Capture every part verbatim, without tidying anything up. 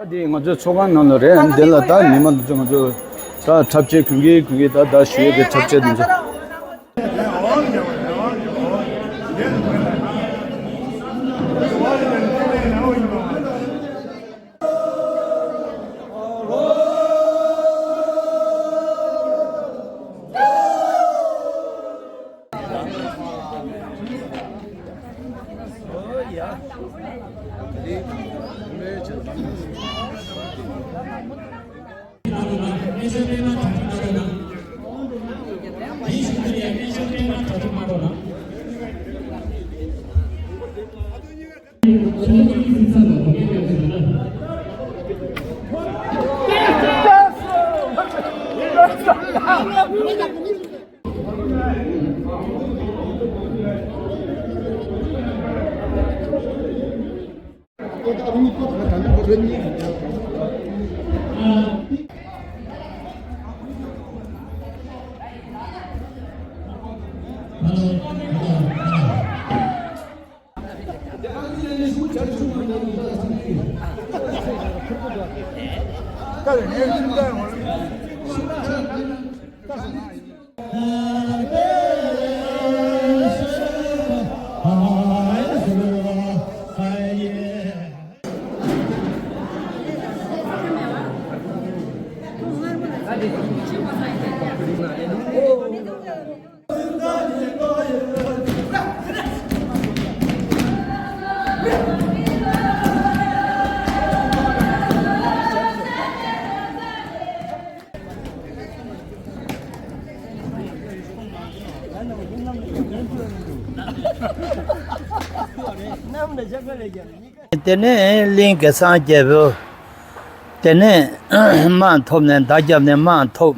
ད་དེ་ང་ཚོའི་ཚོགས་ཁང་ནང་ལ་རེད། འདི་ལ་ད་མི་མང་འདི་ཚོ་ང་ཚོ་ད་འཁྲབ་ཆས་གུན་གྱིས་གུན་གྱིས་ད་ད་ཞུ་ཡས་ཀྱི་འཁྲབ་ཆས་འདི་ཚོ། དེ་ནས་གླིང་གེ་སར་རྒྱལ་པོ། དེ་ནས་དམག་ཐོབ་ནས་མདའ་བརྒྱབ་ནས་དམག་ཐོབ།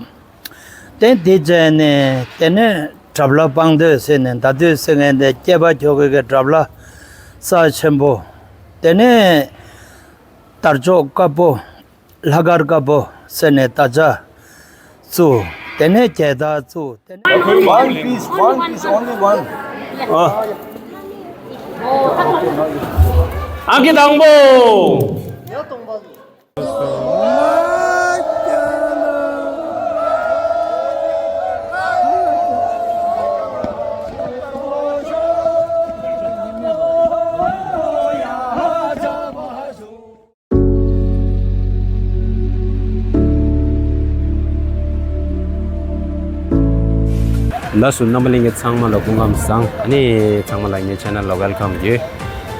དེ་འདི་བྱས་ནས་དེ་ནས་གྲྭ་བླ་སྤངས་སྟོད་ཟེར་ནས་མདའ་སྟོད་ཟེར་མཁན་དེ་སྐྱེས་པ་ཁྱོ་གའི་གི་གྲྭ་བླ་ས་ཆེན་པོ། དེ་ནས་དར་ལྕོག་དཀར་པོ། ལྷ་དཀར་དཀར་པོ་ཟེར་ནས་ད་ཆ་བཙུགས། དེ་ནས་རྒྱལ་དར་བཙུགས། དེ་ནས། One piece, one piece, only one. ཨ། ཨ་ཁེ་དང་པོ། ལགས་སོ། རྣམ་པ་ལྷན་རྒྱས་ཚང་མ་ལ་སྐུ་ཁམས་བཟང་། ཨ་ནི་ཚང་མ་ལ་ངའི་ཆེ་ནལ་ལ་ཝེལ་ཀམ་ཡོད།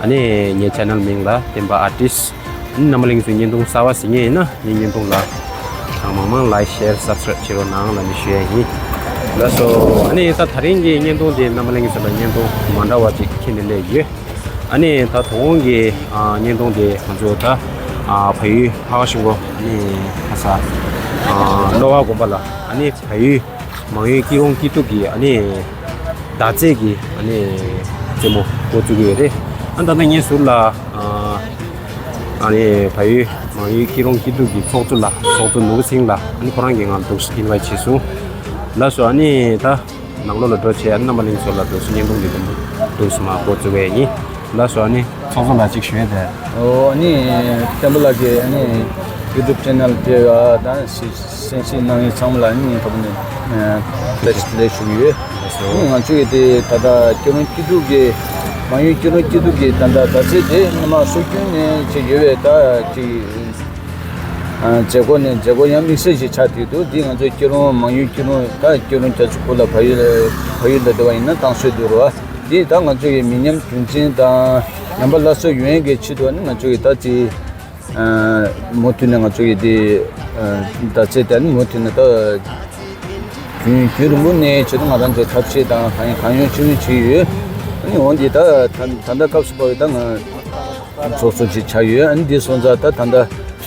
ཨ་ནི་ངའི་ཆེ་ནལ་མིང་ལ་བསྟན་པ་ཨར་ཊིསི། ཨ་ནི་རྣམ་པ་ལྷན་རྒྱས་ཚོས་བརྙན་ཐུང་གསར་པ་གཟིགས་མཁན་ཡིན་ན་ངའི་བརྙན་ཐུང་ལ་གང་མང་མང་ལའིཀ་ཤེར་སབ་སི་ཀ་རེབ་བྱེད་རོགས་གནང་ལབ་ནས་ཞུ་ཡ་ཡིན། ལགས་སོ། ཨ་ནི་ད་དེ་རིང་གི་བརྙན་ཐུང་དེ་རྣམ་པ་ལྷན་རྒྱས་ཚོ་ལ་བརྙན་ཐུང་མ་འདྲ་བ་ཅིག་འཁྱེར་ནས་སླེབས་ཡོད། ཨ་ནི་ད་དོ་དགོང་གི་ཨ་བརྙན་ཐུང་དེ་ང་ཚོ་ད་ཨ་བལ་ཡུལ་ལྷ་ཁང་ཆེན་པོ། ཨ་ནི་ལྷ་ས་ཨ་གློ་བ་དགོན་པ་ལ། ཨ་ནི་བལ་ཡུལ་མང་ཡུལ་སྐྱིད་རོང་སྐྱིད་སྡུག་གི་ཨ་ནི་མདའ་རྩེད་ཀྱི་ཨ་ནི་རྩེད་མོ་འགོ་བཙུགས་ཀྱི་ཡོད་རེད། ཨ་ད་ལྟ་ངའི་ཟུར་ལ་ཨ་ཨ་ནི་བལ་ཡུལ་མང་ཡུལ་སྐྱིད་རོང་སྐྱིད་སྡུག་གི་ཚོགས་གཙོ་ལགས། ཚོགས་གཙོ་ནོར་བུ་སིང་ལགས། ཨ་ནི་ཁོ་རང་གིས་ང་ལ་འདུག་སེ་ཨིན་ཝའེ་ཊི་བྱས་སོང་། ལགས་སོ། ཨ་ནི་ད་ནང་ལོགས་ལ་འགྲོ་བྱས། ཨ་ནི་རྣམ་པ་ལྷན་རྒྱས་ཚོ་ལ་འདུག་སེ་བརྙན་ཐུང་འདི་འདུག་སེ་མར་འགོ་བཙུགས་པ་ཡིན། ལགས་སོ། ཨ་ནི་ཚོགས་གཙོ་ལགས་ཅིག་ཞུ་ཡས་དེ། ཨོ། ཨ་ནི་བསྟན་པ་ལགས་ཀྱིས་ཨ་ནི་ཡུ་ཊུབ་ཆེ་ནལ་དེ་ཨ་ད་གསན་གཟིགས་གནང་མཁན་ཚང་མ་ལ་ཨ་ནི་སྙིང་ཐག་པ་ནས་ཨ་བཀྲ་ཤིས་བདེ་ལེགས་ཞུ་གི་ཡོད། ལགས་སོ། ཨ་ནི་ང་ཚོ་ཡི་དེ་ད་ལྟ་སྐྱིད་རོང་སྐྱིད་སྡུག་གི་མང་ཡུལ་སྐྱིད་རོང་སྐྱིད་སྡུག་གི་ད་ལྟ་མདའ་རྩེད་དེ་སྔོན་མ་སྲོལ་རྒྱུན་ནས་བྱས་ཡོད་པའི་ད་ཅིག་ཨ་མཛད་སྒོ་ནས་མཛད་སྒོ་ཡང་དམིགས་བསལ་ཞིག་ཆགས་བསྡད་འདུག་འདི་ང་ཚོའི་སྐྱིད་རོང་མང་ཡུལ་སྐྱིད་རོང་ད་སྐྱིད་རོང་རྒྱ་མཚོ་ཁུལ་ལ་བལ་ཡུལ་བལ་ཡུལ་ལ་བསྡད་པ་ཡིན་ན་བཏང་སྲོལ་འདུག་རོ། འདི་ད་ང་ཚོ་ཡི་མི་ཉམས་རྒྱུན་འཛིན་དང་ཉམས་པ་སླར་གསོ་ཡོང་ཡས་ཀྱི་ཆེད་དུ་ནི་ང་ཚོ་ཡི་ད་ཅིག་ཨ་མུ་མཐུད་ནས་ང་ཚོ་ཡི་འདི་ཨ་མདའ་རྩེད་དེ་ནི་མུ་མཐུད་ནས་ད་རྒྱུན་རྒྱུན་རིང་པོ་གནས་ཆེད་དུ་ང་རང་ཚོས་ཐབས་ཤེས་དང་གང་ཡོང་གང་ཡོང་ཅི་ཡོང་བྱས་ཡོད། ཨ་ནི་འོན་ཏེ་ད་ད་ད་ལྟ་སྐབས་སུ་བབས་པའི་ད་ང་ཚོགས་གཙོ་ཅིག་ཆགས་ཡོད། ཨ་ནི་འདི་སོང་ཙང་ད་ད་ལྟ་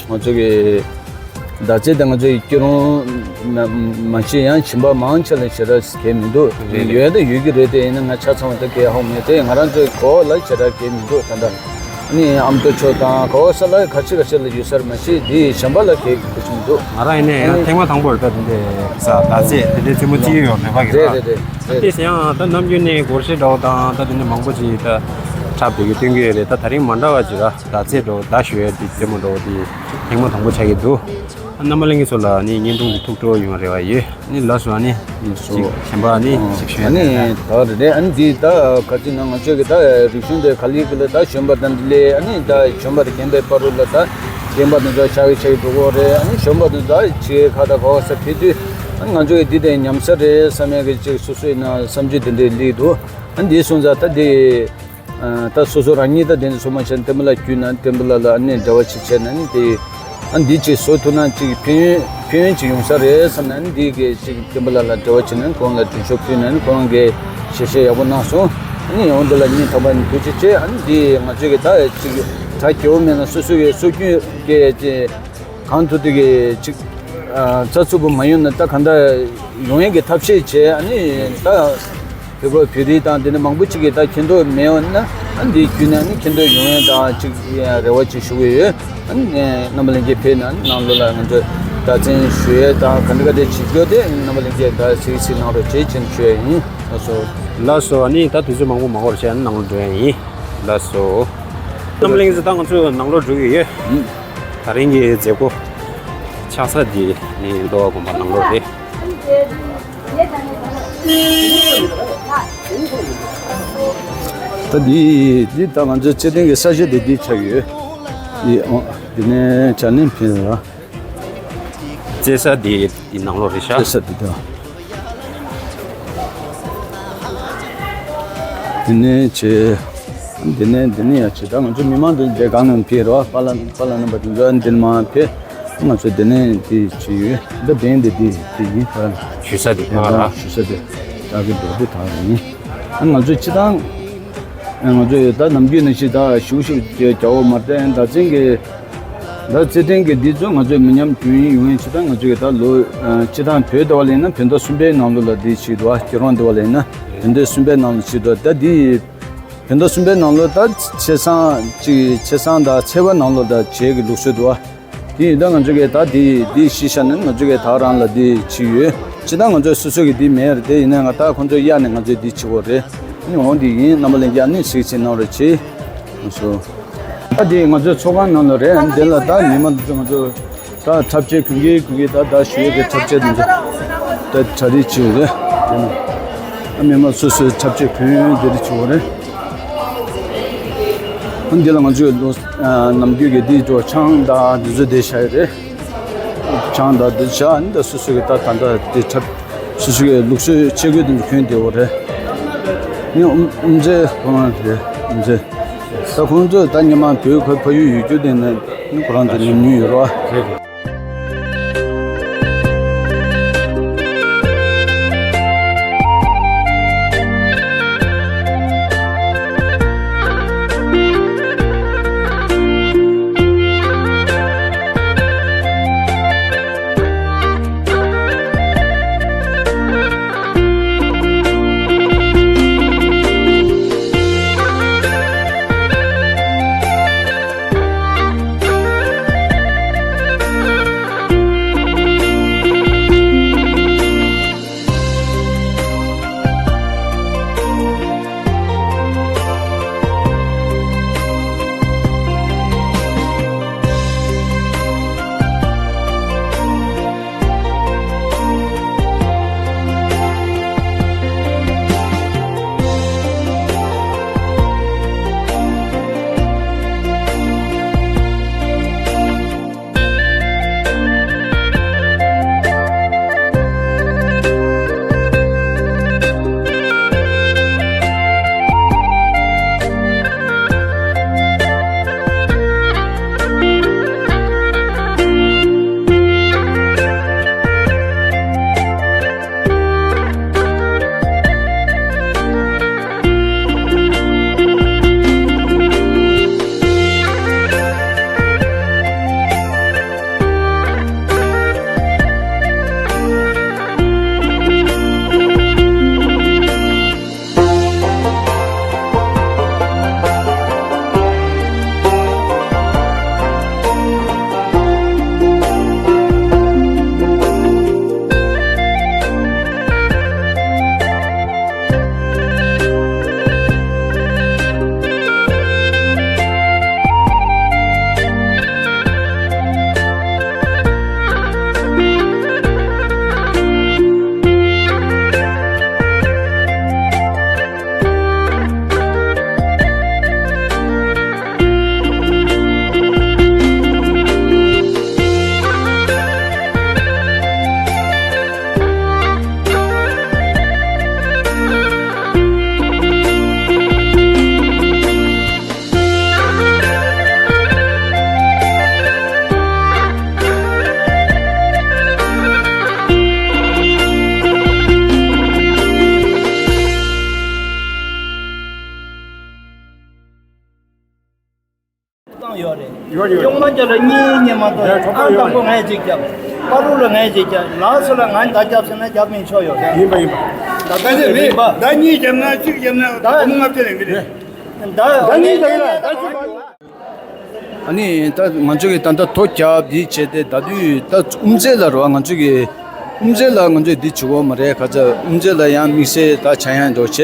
ང་ཚོ་གི་མདའ་རྩེད་དེ་ང་ཚོའི་སྐྱིད་རོང་མ་མ་གཞི་ཡང་བྱིས་པ་མང་ཆེ་ལ་ཞེ་དྲག་གལ་མི་འདུག་རེད་རེད། ཡོད་ད་ཡོད་ཀྱི་རེད་དེ། ཡིན་ན་ང་ཆ་ཚང་བ་ད་གལ་ཧ་གོ་མེད་དེ། ང་རང་ཚོའི་གོ་བ་ལ་ཞེ་དྲག་གལ་མི་འདུག་ད་ལྟ་ཨ་ནི་ཨ་མདོ་ཕྱོགས་དང་ག་བ་ས་ལ་ག་ཆེ་ག་ཆེ་ལ་ཡོད་ས་རེད། མ་གཞི་འདི་གཞན་པ་ལ་གལ་གལ་ཆེ་མི་འདུག་ང་རང་ཡིན་ནའི་ཨ་ཡང་ནི་ཐེངས་མ་དང་པོ་རེད། ད་དེ་འདྲའི་ས་མདའ་རྩེད་དེ་འདྲའི་རྩེད་མོ་རྩེ་ཡོད་མེད་པ་གི་རེད་ར། རེད་རེད། རེད། དེ་ཡང་ད་ནམ་རྒྱུན་ནས་སྒོར་གཞས་འདྲ་བོ་དང་ད་དེ་འདྲ་མང་པོ་ཅིག་ད་ འཁྲབ་བསྡད་ཀྱི་སྟོན་གྱི་ཡོད་རེད། ད་དེ་རིང་མ་འདྲ་བ་ཅིག་ར། ད་ཚེ་འགྲོ་ད་ཞུ་ཡས་དེ་ལྟད་མོ་འགྲོ་དེ་ཐེངས་མ་དང་པོ་ཆགས་ཀྱི་འདུག་རྣམ་པ་ལྷན་རྒྱས་ཚོ་ལ་ནི་བརྙན་ཐུང་འདི་ཐུགས་སྤྲོ་ཡོང་རེ་བ་ཡོད། ནི་ལགས་སོ། ཨ་ནི་ཅིག་གཞན་པ་ནི་ཅིག་ཞུ་ཡ་ཨ་ནི་ད་རེད། ཨ་ནི་འདི་ད་ག་ཅི་ན་ང་ཚོས་གི་ད་རིག་གཞུང་དེ་ག་ལེ་གི་ལ་ད་བྱོན་པ་དང་འདི་ལས་ཨ་ནི་ད་བྱོན་པ་དང་རྒན་པའི་བར་དུ་ལ་ད་རྒན་པ་དང་ཚོ་ཆགས་ཀྱི་ཆགས་ཀྱི་འགྲོ་གི་རེད། ཨ་ནི་བྱོན་པ་དང་ད་ཆེ་ཁ་ད་ག་བ་ས་ཕེབས་དུས་ཨ་ནི་ང་ཚོས་གི་འདི་དེ་ཉམས་ས་རེད་བསམ་ཡ་གི་ཅིག་སོ་སོའི་ན་བསམ་ཚུལ་དེ་འདྲས་སླེབས་འདུག་ཨ་ནི་འདི་སོང་ཙང་ད་འདི། ད་སོ་སོ་རང་ཉིད་ད་དེ་ཚོ་མ་བྱས་ན་བསྟན་པ་ལ་བརྒྱུད་ན་བསྟན་པ་ལ་ལ་ཨ་ནི་འབྲེལ་བ་ཅིག་བྱས་ན་ནི་དེ་ཨ་འདི་ཅིག་བཟོ་ཐུབ་ན་ཅིག་ཕན་ཡོན་ཕན་ཡོན་ཅིག་ཡོང་ས་རེད་བསམ་ན་ནི་འདི་གི་ཅིག་བསྟན་པ་ལ་ལ་འབྲེལ་བ་བྱས་ན་ཁོང་ལ་མགྲིན་ཤོག་ཕུལ་ན་ནི་ཁོང་གིས་ཞལ་བཞེས་ཡག་པོ་གནང་སོང་། ཨ་ནི་ཡང་འདི་ལ་སྙིང་ཐག་པ་ནས་ཐུགས་རྗེ་ཆེ། ཨ་ནི་འདི་ང་ཚོས་གི་ད་ཅིག་གྲ་རྒྱས་པོ་མེད་ན་སོ་སོ་གི་སྲོལ་རྒྱུན་གི་ཅིག་གང་ཐུབ་ཐུབ་ཀྱི་ཅིག་ཨ་རྩ་ཚུགས་པོ་མ་ཡོང་ན་ད་གང་ལྟར་ཡོང་ཡས་ཀྱི་ཐབས་ཤེས་བྱས། ཨ་ནི་ད་བོད་པ་བོད་རིགས་དང་དེ་ནི་མང་པོ་ཅིག་གིས་ད་མཁྱེན་རྟོགས་མེད་ཡོད་ན་ཨ་འདི་བརྒྱུད་ནས་ཨ་ནི་མཁྱེན་རྟོགས་ཡོང་ཡས་དང་ཅིག་རེ་བ་ཅིག་ཞུ་གི་ཡོད། ཨ་ནི་རྣམ་པ་ལྷན་རྒྱས་ཕེབས་ན་ནང་ལོགས་ལ་ང་ཚོ་བདག་འཛིན་ཞུ་ཡས་དང་ག་འདྲ་ག་འདྲ་བྱེད་རྒྱུ་དེ་རྣམ་པ་ལྷན་རྒྱས་ད་གཟིགས་གཟིགས་གནང་རོགས་བྱེད་ཅེས་ཞུ་ཡས་ཡིན། ལགས་སོ། ལགས་སོ། ཨ་ནི་ད་དུས་ཚོད་མང་པོ་མ་འགོར་བྱས་ཨ་ནི་ནང་ལོགས་འགྲོ་ཡས་ཡིན། ལགས་སོ། རྣམ་པ་ལྷན་རྒྱས་ད་ང་ཚོ་ནང་ལོགས་འགྲོ་གི་ཡོད། ད་རིང་གི་མཛད་སྒོ་ཆགས་ས་འདི་ནི་ལྷོ་ཁ་དགོན་པ་ནང་ལོགས་རེད། ད་འདི་འདི་ད་ང་ཚོའི་རྩེད་ཐང་གི་ས་གཞི་དེ་འདི་ཆགས་ཡོད། འདི་འོ་འདི་ནས་བྱ་ནས་ཕེབས་ལ། རྩེད་ས་འདི་འདི་ནང་ལོགས་རེད་ཤག་རྩེད་ས་འདི་ད། འདི་ནས་བྱས། འདི་ནས་འདི་ནས་ཡང་བྱས། ད་ང་ཚོ་མི་མང་འདི་འདྲ་གང་ནས་ཕེབས་རོགས། པཱ་ལགས་པཱ་ལགས་རྣམ་པ་འདི་ཚོ་འདི་ནས་མར་ཕེབས། ང་ཚོ་འདི་ནས་འདི་བྱས་ཡོད། འདི་བན་འདི་འདི་འདི་ཡིན་ད། ཞུ་ས་འདི་ཨ་ར། ཞུ་ས་འདི་ད་གི་འགྲོ་འདི་ད་ཡིན། ང་ཚོ་སྤྱི་བཏང་ང་ཚོ་ད་ནམ་རྒྱུན་ནང་བཞིན་ད་ཞུ་ཞུ་རྒྱག་འོ་མ་རེད། ད་ཅིང་གི་ད་རྩེད་ཐང་གི་འདི་ཚོ་ང་ཚོའི་མི་ཉམས་རྒྱུན་ཡིན་ཡོང་ཡིན། ཅི་ད་ང་ཚོས་ད་ལོ་ཅི་ད་བོད་ཟླ་བ་ལ་ཡིན་ན་བོད་ཟླ་གསུམ་པའི་ནང་ལོ་ལ་འདི་བྱེད་འདུག་ཨ། སྤྱི་རོང་ཟླ་བ་ལ་ཡིན་ན་བོད་ཟླ་གསུམ་པའི་ནང་ལ་བྱེད་འདུག་ད་འདི་བོད་ཟླ་གསུམ་པའི་ནང་ལོ་ད་ཆེ་སང་ཅིག་ཆེ་སང་ད་ཚེས་པ་ནང་ལོ་ད་བྱེད་ཀྱི་ལུགས་སྲོལ་འདུག་ཨ། དེ་ཡིན་ད་ང་ཚོ་གིས་ད་འདི་འདི་གཞི་བཞག་ནས་ང་ཚོ་གིས་ད་རང་ལ་འདི་བྱེད་ཡོད། ཅི་ད་ང་ཚོ་སོ་སོ་གི་འདི་མེད་རེད། དེ་ཡིན་ན་ང་ད་ཁོང་ཚོ་གཡར་ནས་ང་ཚོས་འདི་བྱེད་དགོས་རེད། ཨ་ནི་འོང་འདི་ཡིན། རྣམ་པ་ལྷན་རྒྱས་ཨ་ནི་གཟིགས་ཆེ་གནང་རོགས་གྱིས། ལགས་སོ། ད་དེ་ང་ཚོའི་ཚོགས་ཁང་ནང་ལ་རེད། དེ་ལ་ད་ཉི་མ་འདི་ཚོ་ང་ཚོ་ད་འཁྲབ་ཆས་གུན་གྱི་གུན་གྱི་ད་ད་ཞུ་ཡས་ཀྱི་འཁྲབ་ཆས་འདི་ཚོ་ད་གྲ་སྒྲིག་བྱེད་ཡོད་རེད། དེ་ནི་ཨ་མི་མང་སོ་སོའི་འཁྲབ་ཆས་གུན་འདི་རིགས་བྱེད་དགོས་རེད། ཨ་འདི་ལ་ང་ཚོས་ལོ་ནམ་རྒྱུན་གྱི་འདི་ཚོ་ཆང་དང་འདི་ཚོ་དེ་བཞག་ཡོད་རེད། ཆང་དང་འདི་བཞག་ཨ་ནི་ད་སོ་སོ་གི་ད་ད་ད་དེ་འཁྲབ། སོ་སོ་གི་ལུགས་སྲོལ་ཆས་གོས་དེ་ཚོ་གྱོན་བསྡད་ཡོད་རེད། ནི་ཨུམ་ཨུམ་ཚེ་ཁོ་རང་རེད། ཨུམ་ཚེ། ད་ཁོང་ཚོས་ད་ཉི་མ་བོད་ཁ་ཕ་ཡུལ་ཡོད་རྒྱུ་དེ་ནས་ནི་ཁོ་རང་ཚོ་ཉམས་མྱོང་ཡོད་རེད་བ། ཡོད་རེད། ཡོད་ཡོད། གཅུང་མ་ཅག་ལ་གཉིས་གཉིས་མ་གཏོགས། རེད། གྲོགས་པོ་ཨང་ཡོད་དང་པོ་རེད། ངས་གཅིག་བརྒྱབ། པ་རུ་ལ་ངས་གཅིག་བརྒྱབ། ལགས་སོ་ལ་ངས་ད་བརྒྱབ་ཟེར་ན་བརྒྱབ་མི་ཆོག་ཡོད་རེད། ཡིན་པ་ཡིན་པ། ད་ལྟ་ནི་རེད་མི་པ། ད་གཉིས་བརྒྱབ་ན་གཅིག་བརྒྱབ་ན་ད་སྒོར་མོ་ལྔ་བརྒྱ་ལེན་གི་རེད། ད་ད་གཉིས་བརྒྱབ་ན་ད་གཅིག་པ། ཨ་ནི་ད་ང་ཚོ་གི་ད་ལྟ་ཐོ་རྒྱབ་འདི་བྱས་ཏེ་ད་དུས་ད་དབུ་མཛད་ལ་རེད་བ། ང་ཚོ་གི་དབུ་མཛད་ལ་ང་ཚོས་འདི་བྱེད་དགོས་མ་རེད། ཁ་ཚ་དབུ་མཛད་ལ་ཡང་དམིགས་བསལ་ད་ཆ་ཡང་འགྲོ་བྱས།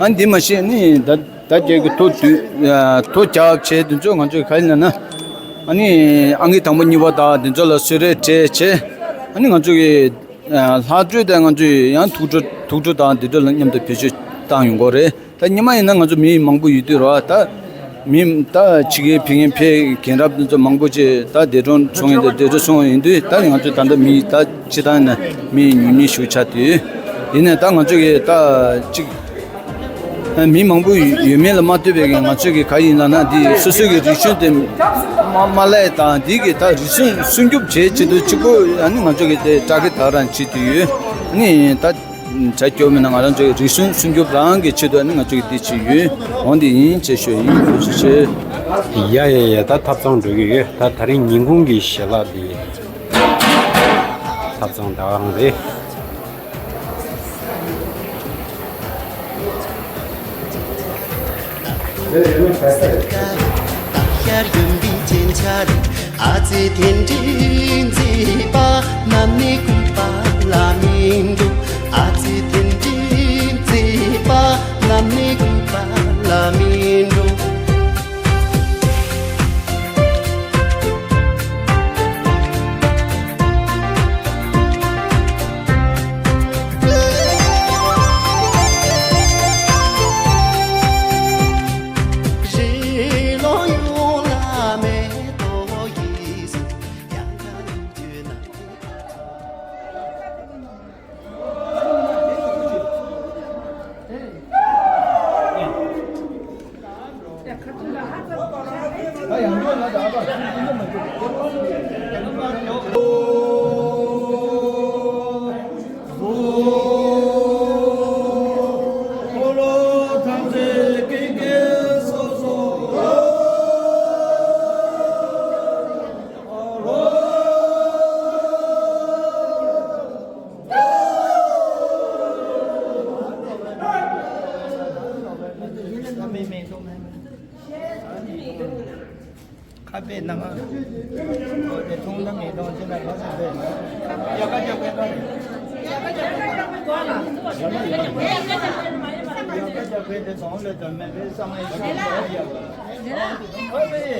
ཨ་ནི་འདི་མ་གཞི་ནི་ད་ད་རྒྱ་གི་ཐོ་དུས་ཐོ་རྒྱབ་བྱས་དུས་ཚོད་ང་ཚོས་ག་རེ་ལབ་ན། ཨ་ནི་ཨང་ཀི་དང་པོ་གཉིས་པ་དང་འདི་ཚོ་ལ་གསོལ་རས་སྤྲད་བྱས། ཨ་ནི་ང་ཚོ་གི་ལྷག་འཕྲོས་དང་ང་ཚོས་ཡང་ཐུགས་སྤྲོ་ཐུགས་སྤྲོ་དང་འདི་ཚོ་ལ་མཉམ་དུ་བེད་སྤྱོད་བཏང་ཡོང་གི་རེད། ད་ཉི་མ་ཡིན་ན་ང་ཚོ་མི་མང་པོ་ཡོད་དུས་རེད་བ། ད་མི་ད་ཕྱི་རྒྱལ་ཕྱི་རྒྱལ་ཕེབས་མཁན་རབས་འདི་ཚོ་མང་པོ་ཅིག་ད་འདས་གྲོངས་སོང་ཡིན། ད་འདས་གྲོངས་སོང་ཡིན་དུས་ད་ང་ཚོ་ད་ལྟ་མི་ད་སྤྱི་བཏང་ན་མི་ཉུང་ཉུང་ཞིག་ཆགས་དུས། ཡིན་ནའི་ད་ང་ཚོ་གི་ད་ཅིག་མི་མང་པོ་ཡོད་མེད་ལ་མ་ལྟོས་པའི་ང་ཚོ་གི་ག་ཡིན་ལབ་ན་འདི་སོ་སོ་གི་རིག་གཞུང་དེ་མ་མ་བརླག་དང་འདི་གི་ད་རིག་གཞུང་སྲུང་སྐྱོབ་བྱེད་ཆེད་དུ་གཅིག་པོ་ཨ་ནི་ང་ཚོ་གི་དེ་གྲ་སྒྲིག་ད་རང་བྱེད་དུ་ཡོད། ཨ་ནི་ད། བྱ་སྐྱོ་མིན་ན་ང་རང་ཚོའི་རིག་གཞུང་སྲུང་སྐྱོབ་རང་གི་ཆེད་དུ་ནི་ང་ཚོ་གི་འདི་བྱེད་ཡོད། འོང་འདི་ཡིན་ཅེས་ཞུ་ཡིན། ཐུགས་རྗེ་ཆེ། ཡ་ཡ་ཡ། ད་ཐབ་ཚང་འགྲོ་གི་ཡོད། ད་ད་རིང་ཉིན་གུང་གི་ཞལ་ལག་འདི་ཐབ་ཚང་ད་ཨང་རེད། ཨ་ཙི་དེ་འདྲའི་མཛེས་པ་ནམ་ནས་གོས་པ་ལ་མི་འགྲོ། ཨ་ཙི་དེ་འདྲའི་མཛེས་པ་ནམ་ནས་གོས་པ་ལ་མི་འགྲོ། ཁ་པའི་ནང་དེ་ཐུང་ལ་མི་གཏོང་ཅི་ན་ག་ས་དེ་ཡ་ག་རྒྱབ་པའི་ནང་ཡ་ག་རྒྱབ་པའི་དེ་གདོང་ལ་དོན་མེད་པའི་བསམ་ཡ་ཤོག་ཡ་ཁ་པའི།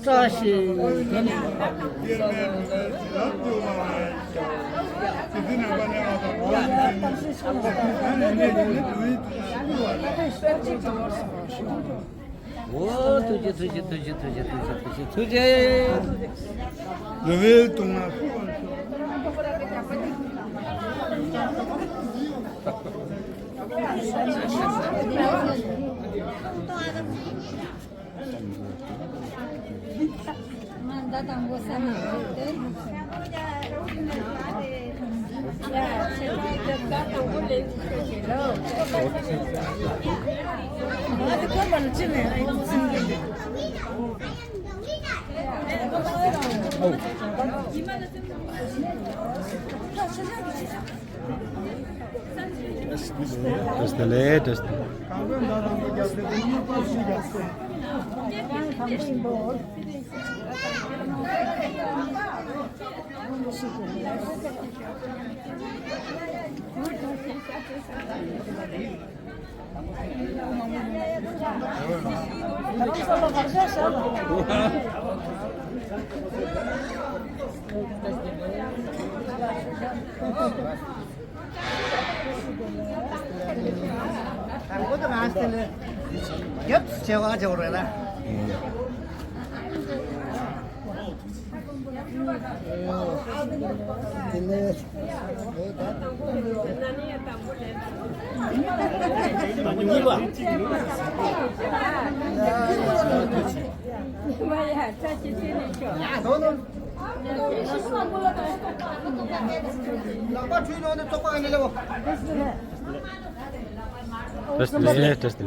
བཀྲ་ཤིས་བདེ་ལེགས། འོ། ཐུགས་རྗེ་ཐུགས་རྗེ་ཐུགས་རྗེ་ཐུགས་རྗེ་ཐུགས་རྗེ་ཐུགས་རྗེ་ཐུགས་རྗེ། ལུས་པའི་སྡུག་བསྔལ་Just the latest. དང་པོ་དང་ང་ཚོ་ལ་རྒྱབ་བྱེད་པ་བྱེད་པ་རེད་ལ། བཀྲ་ཤིས་བདེ་ལེགས། བཀྲ་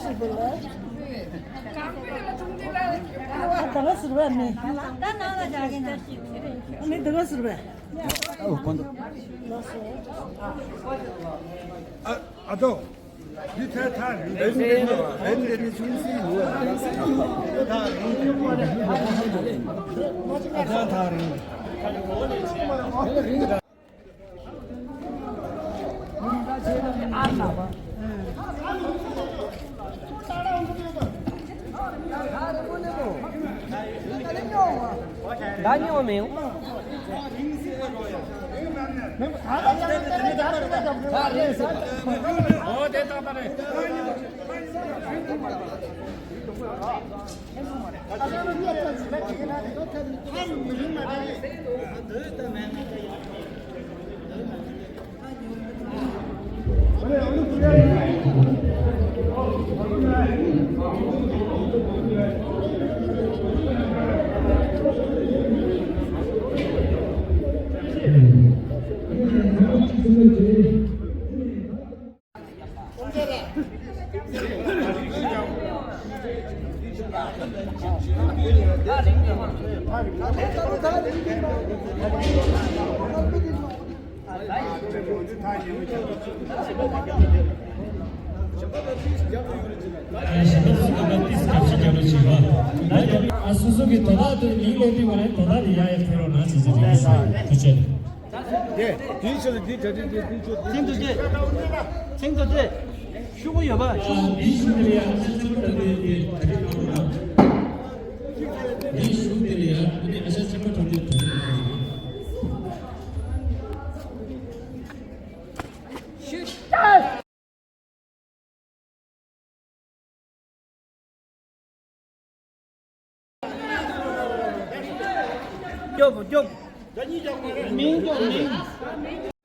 ཤིས་བདེ་ལེགས། ད་ག་ཟེར་བས་མི། མི་ད་ག་ཟེར་བས། ཨ་ཨ་ཏོ། འདི་ཐད་ཐག་རིང་། འདི་འདི་ནི་ཆུང་སྲིད་ཡོད། ཐད་ཐག་རིང་། ཐད་ཐག་རིང་། ད་ཉོ་མེད། ཨ་སོ་སོ་གི་དོ་བདག་དེ་མིང་ལོག་དུས་མ་རེད། དོ་བདག་དེ་ཡ་ཡ་ཐོན་རོགས་གནང་ཟེར་ཟེར་རེད། ཐུགས་རྗེ་ཆེ། དེ་དེའི་ཕྱིར་འདི་གྲ་སྒྲིག་དེ་དེའི་ཕྱིར་དེ། ཚིག་འདུག་སྟེ། ཚིག་འདུག་སྟེ། ཤོག་གུ་ཡོད་པ་ཤོག་གུ། འདིའི་ཤོག་གུ་དེ་ཡང་ཚིག་ཚིག་པ་དེ་དེ་གྲ་སྒྲིག་གནང་རོགས་གནང་། འདིའི་ཤོག་གུ་དེ་ལ་ཡང་འདི་ཨ་ཤ་ཚིག་པ་གྲ་སྒྲིག་གནང་རོགས་གནང་། སྐྱོབ་སྐྱོབ། མིང་སྐྱོབ་མིང་།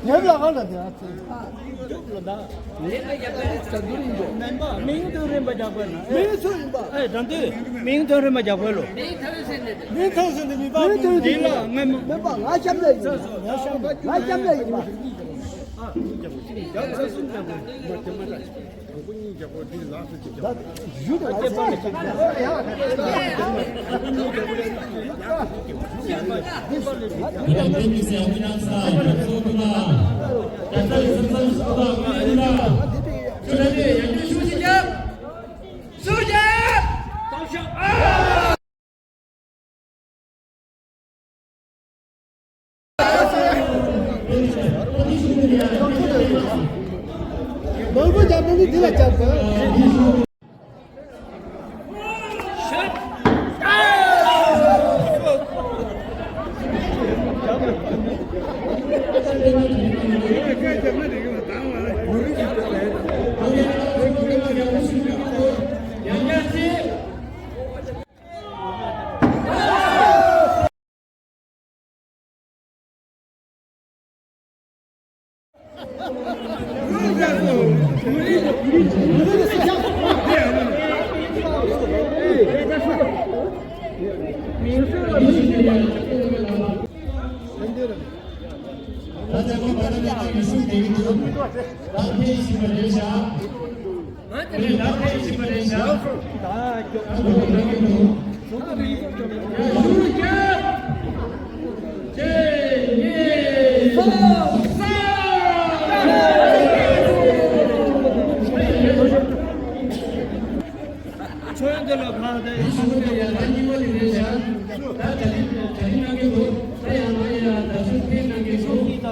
ཉེར་ལ་ཧ་ལ་དེ་ཨ་ཙི། མིང་དོན་རིམ་པ་རྒྱག་པ་ན། མིང་ཚོ་ཡིན་པ། ཨེ་དྲན་དུས་མིང་དོན་རིམ་པ་རྒྱག་དགོས་ལོ། མིང་ཐོན་ཟིན་ནས་མི་པ་མིང་དོན་འདི་ལ་ངས་མི། མི་པ་ང་སྐྱབས་གནས་ཡིན་པ། ང་སྐྱབས་གནས་ཡིན་པ། ནོར་བུ་རྒྱ་མི་ནི་འདི་ལ་བཅར་དགོས།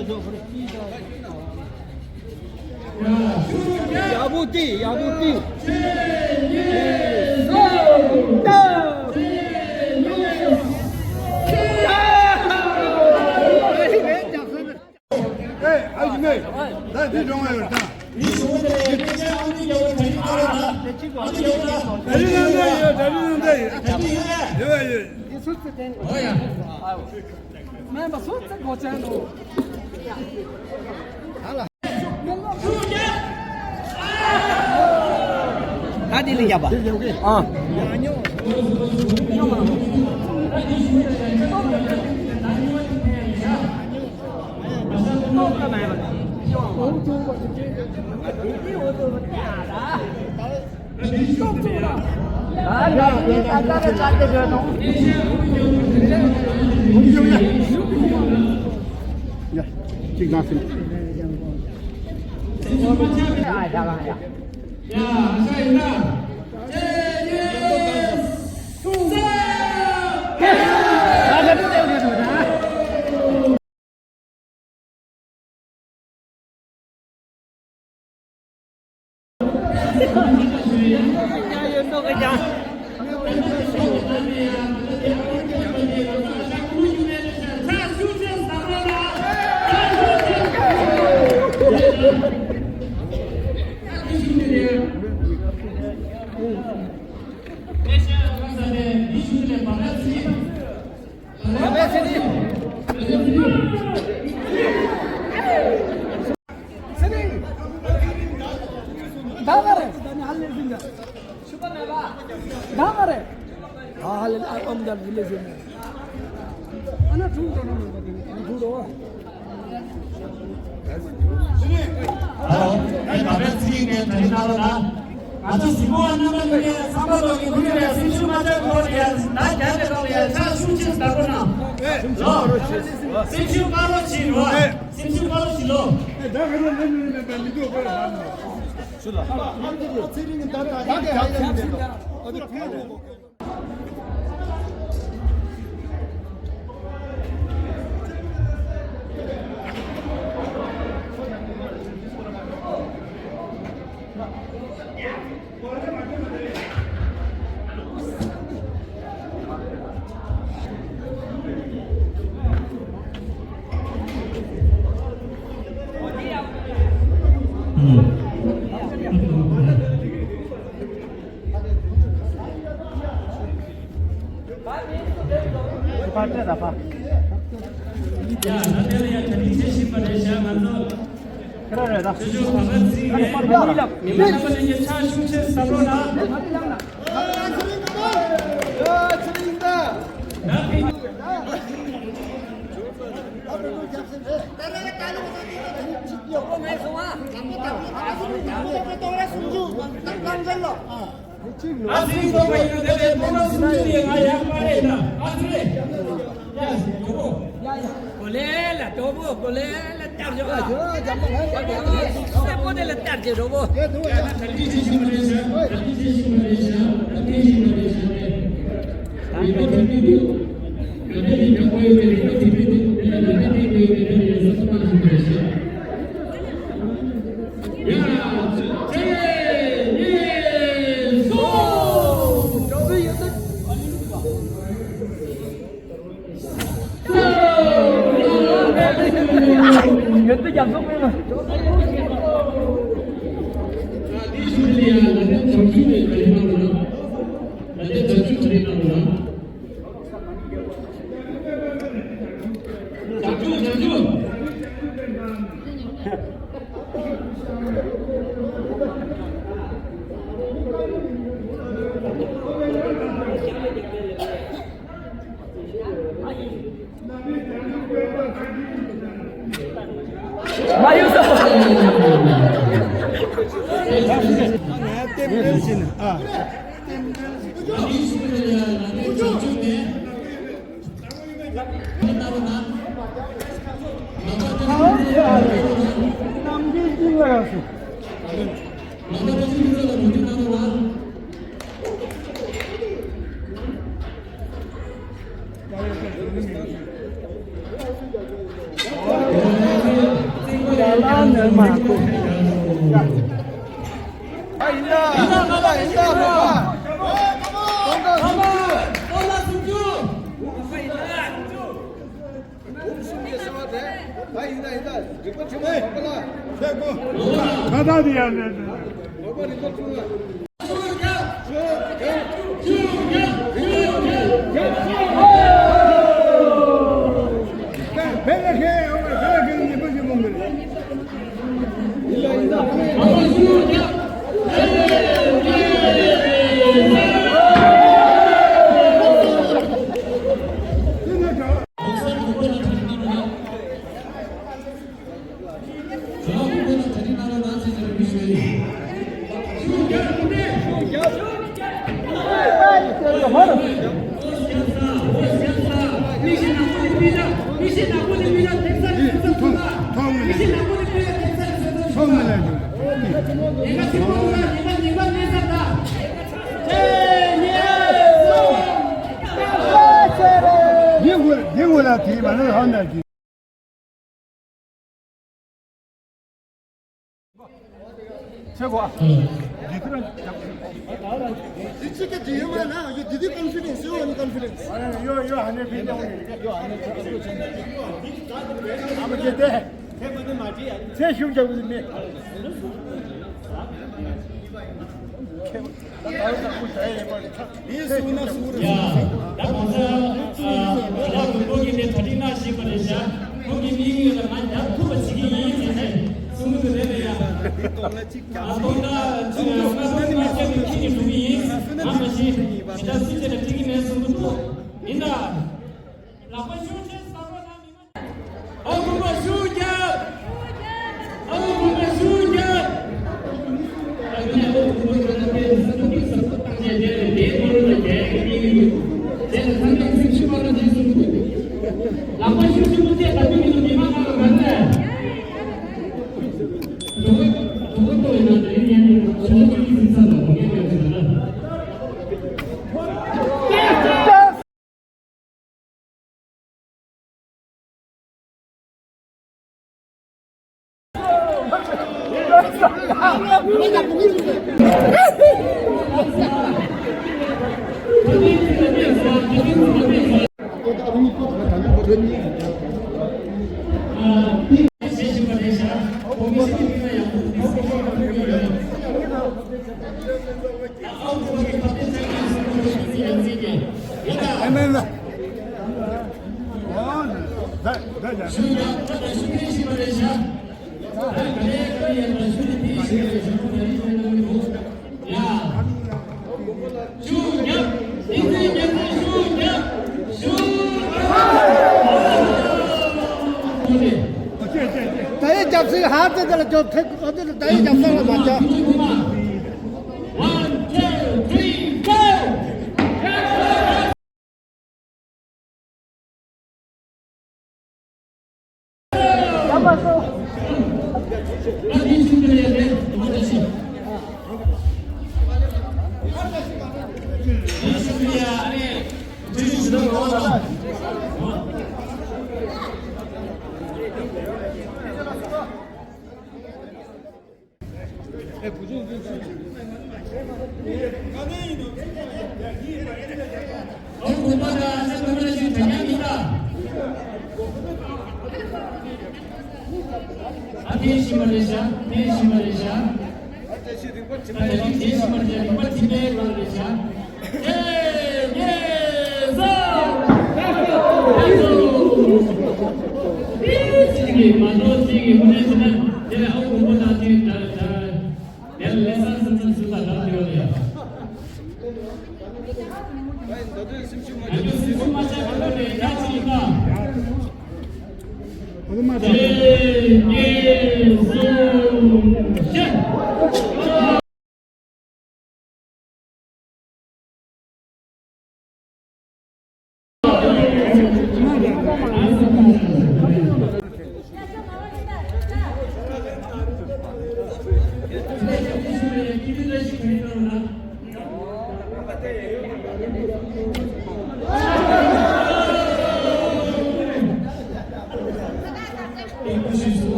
ཡག་པོ་བལྟས། ཡག་པོ་བལྟས། ཨེ། ཨ་ཅེ་མེ། ད་འདི་འགྲོ་མ་ཡོང་ད། ད་རིང་ནང་ད་ཡོད། ད་རིང་ནང་ད་ཡོད། ཡོད་ཡོད། ད་འདི་ལ་བརྒྱབ་པ། ཨ། ང་ཚོ་གཟིགས་མོ་བ་རྣམ་པ་ལྷན་རྒྱས་ཚང་མ་ལོག་གི་ཁུར་ཡོད་པའི་སེམས་ཤུགས་མ་ཆག་གི་ཐོག་ནས་ཡར་ཟིན་ད་རྒྱ་ནས་ལོག་ལ་ཡར་ཕྱག་ཤུགས་ཆེ་བདག་པོ་གནང་། ལོ། སེམས་ཤུགས་སྤར་རོགས་གྱིས་རོ། སེམས་ཤུགས་སྤར་རོགས་གྱིས་ལོ། ཨ་ཙི་རེ། གོ་ལེ་ལ་དོ་པོ། གོ་ལེ་ལ་བསྟར་ཞོག་ཨ། སེ་པོ་དེ་ལ་བསྟར་གྱི་རོ་བོ། མ་ཡོང་ས། ང་རྟེན་འབྲེལ་བྱས་ནས་ཨ། འདི་ངོ་ལ་དེ་མ་ནོར་ཧང་ན་གི། ཆེ་གོ། འདི་ཚོ་རང་འདི་གཅིག་གི་འདི་ཡོད་མ་ན་ཡོད། འདི་འདི་confidence ཡོད། ཨ་ནི་confidence ཡོད་ཡོད། ཨ་ནི་ཕན་ཐོགས་ཡོད། ཨ་མ་ཁྱེད་དེ་ཚེ་ཞུགས་རྒྱག་གི་མེད། ཡ། ད་གོང་ས་ལྷ་དགོན་པོ་གི་ནས་གྲ་སྒྲིག་གནང་བཞིན་པ་རེད་ཤག་ཁོང་གི་མིག་ངོས་ལ་ང་རྒྱབ་ཐུབ་པ་བྱེད་ཀྱི་ཡིན་ཟེར་ནས་གསུང་གི་རེད་ལ་ཡ། ད་གོང་ས་ང་ཚོ་མ་སྐྱབས་ཀྱི་ཁྱེད་ཀྱི་འགྲོ་གི་ཡིན། ང་མ་གཞི་ཇི་ལྟར་སུ་བྱས་ན་འགྲིག་གི་མེད་གསུང་གི་འདུག་ཡིན་ད། ལག་པ་ཤུགས་ཆེ་བཟང་པོ་གནང་མི་མ། ཨ་ཁུ་པ་ཤུགས་རྒྱབ། ཨ་ཁུ་པ་ཤུགས་རྒྱབ། ཨ་ཁུ་པ་ཤུགས་རྒྱབ། ཨ་ཁུ་པ་ཤུགས་རྒྱབ། ཨ་ཁུ་པ་ཤུགས་རྒྱབ། ལག་པ་ཤུགས་ཆེན་པོ་བཅས་ད་ཁུ་མི་ལུ་མི་མང་ཁག་ལ་ག་ཚད། ད་ཡི་རྒྱབ་སྲིད་ཧར་དེ་དེ་ལ་འཇོག་ཐེག་ཨ་དེ་ལ་ད་ཡི་རྒྱབ་སྲིད་ལ་མ་བྱ། One, two, three, go!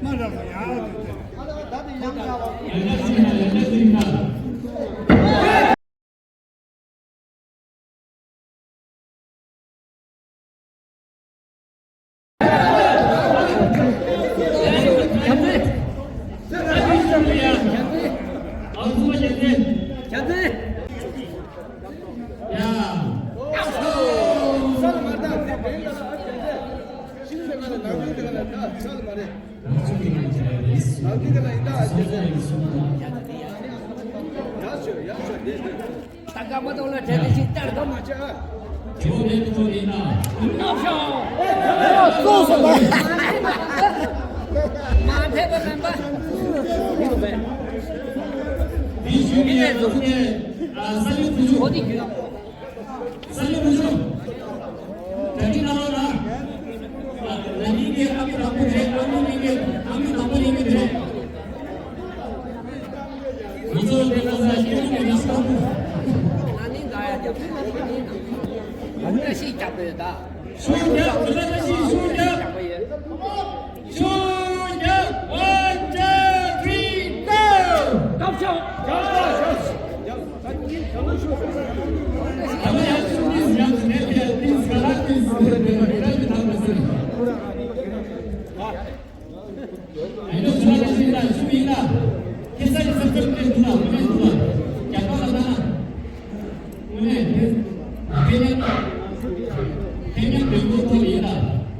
མ་རབ་ཡང་དུ་དེ། ས་ལེ་བུ་ཆུ། གྲ་སྒྲིག་གནང་རོགས་གནང་། ན་ནིང་གི་ཨ་མི་དང་པོ་རེད། ཨ་མི་ནིང་གི་ཨ་མི་དང་པོ་ཡིན་གྱི་རེད། ང་ཚོ་དེ་ལ་ས་སྐྱོན་གྱི་རེ་སྐོང་། ན་ནིང་ག་ཡ་རྒྱབ་ན་ནིང་ག་ཤིག་རྒྱབ་ཡོད་ད། ཤུགས་རྒྱབ། ད་ལྟ་ཤིག་ཤུགས་རྒྱབ། ཤུགས་རྒྱབ། One, two, three, go!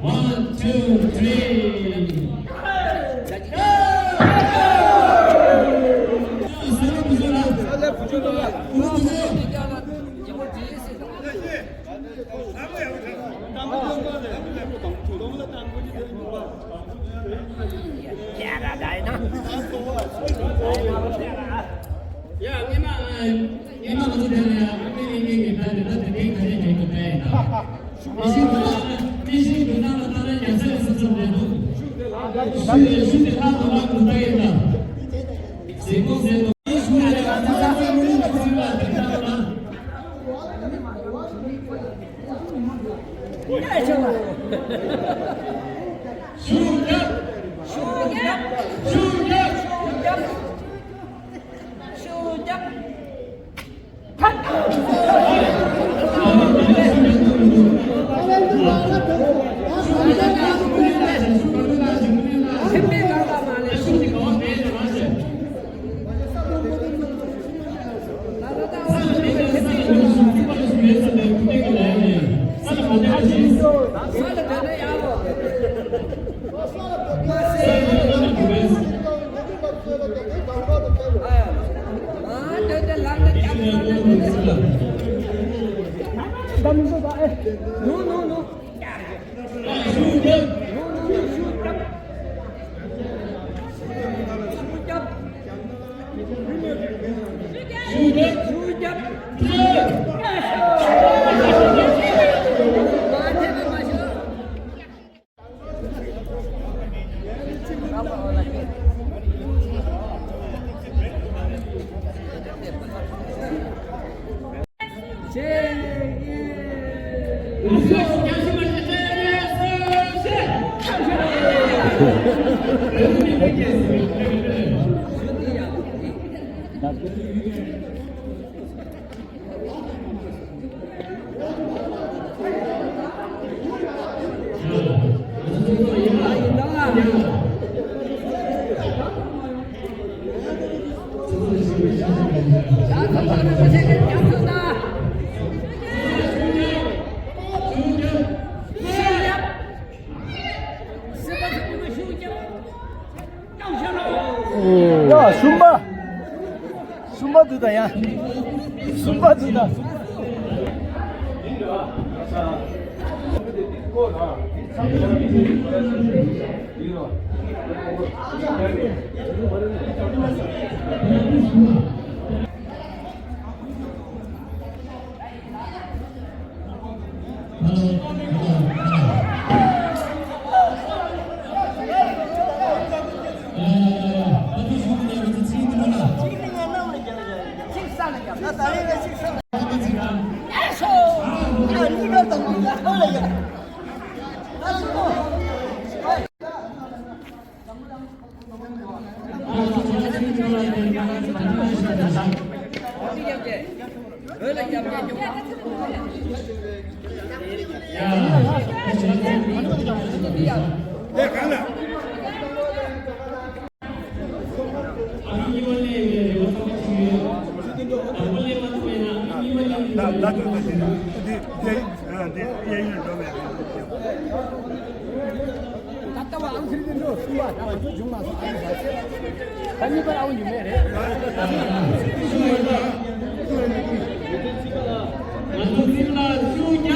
One, two, three. ཡ། སྔོན་མ། སྔོན་མ་ང་ཚོ་དེ་ལ་ཡ་ཨ་མི་རི་ཀའི་གི་ད་ནི་ད་དེ་དེ་ག་རེ་བྱེད་དགོས་པས་ད། མི་ཤིང་དུ་ན་མི་ཤིང་དུ་ན་ལ་ད་ལ་རྒྱ་ཚ་ཡི་ས་ཚ་རེད་འདུག་ཤུ་དེ་ཤུ་དེ་ལྷ་དང་ལྷ་དུ་ལྟ་ཡི་ད། ཟེ་ཀོ་ཟེ་ཏོ་མི་ཤུ་རེ་ལ་ད་ཚ་ཚ་མི་ལ་དེ་ལྟ་ལ། ཤུ་རྒྱབ། ཤུ་རྒྱབ། ཤུ་རྒྱབ། ཤུ་རྒྱབ། ཤུ་རྒྱབ། ཡ། གསུམ་པ། གསུམ་པ་འདུག་ད་ཡ། གསུམ་པ་འདུག་ད། ད་ལྟ་བ་ཨང་ཁྲི་འདི་འགྲོ་གསུམ་པ་ད་ང་ཚོ་བྱུང་མ་སོང་ཨང་ཟེར། ད་གཉིས་པར་ཨང་ཡིན་མེད་རེད། ང་ཚོ་ཚིག་ལ་ཤུགས་རྒྱབ།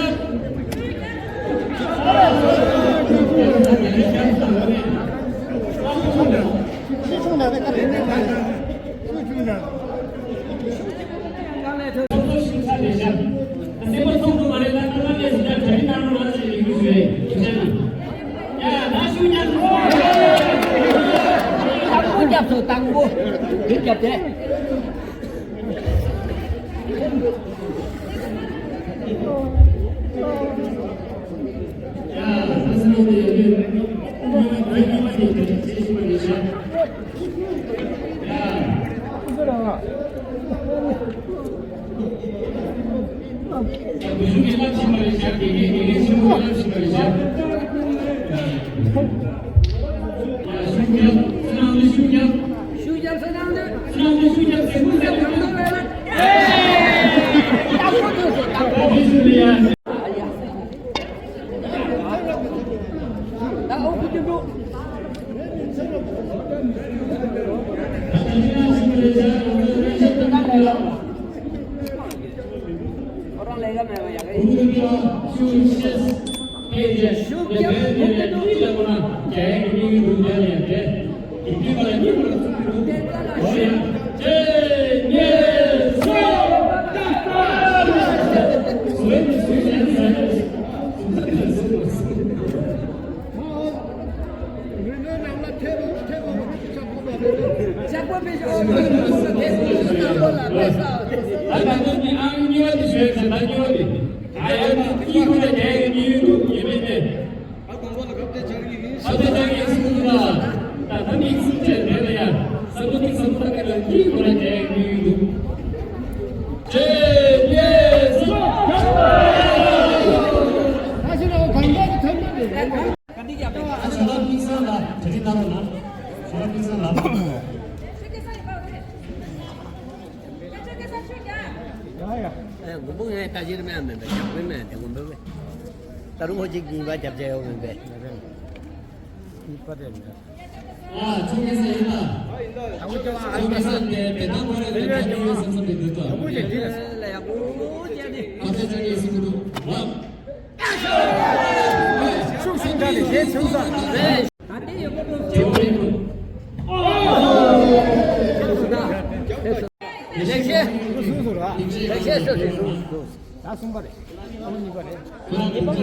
ཨེ། མགོན་པོ་ངས་ལྟ་ཞིབ་མེད་མེད་པས་ཞབས་ཀྱི་མེད་དེ་མགོན་པོ་མེད། ད་རུང་ཁོ་གཅིག་གཉིས་པ་རྒྱབ་བྱས་ཡོང་མེད་པས། ཨ་ཚོ་ཁེ་སེ་ཡིན་ད། ཚོ་ཁེ་སེ་དེ་དེ་དང་ཁོ་རེ་ལས་ཀ་ཉུང་ཡོད་བསམ་བསམ་དེ་འདུག་ད། ཨ་ཚོ་ཚོ་ཁེ་སེ་གི་འདུག་ལ། ཤུགས་ཆུང་ས་ནས་ཞེ་ཆུང་ས་རེད། ལེགས་བཤད། ལེགས་བཤད་སོ་སོ་སོ། ད་གསུམ་པ་རེད། ཨ་ནི་གཉིས་པ་རེད། ད་ངོས་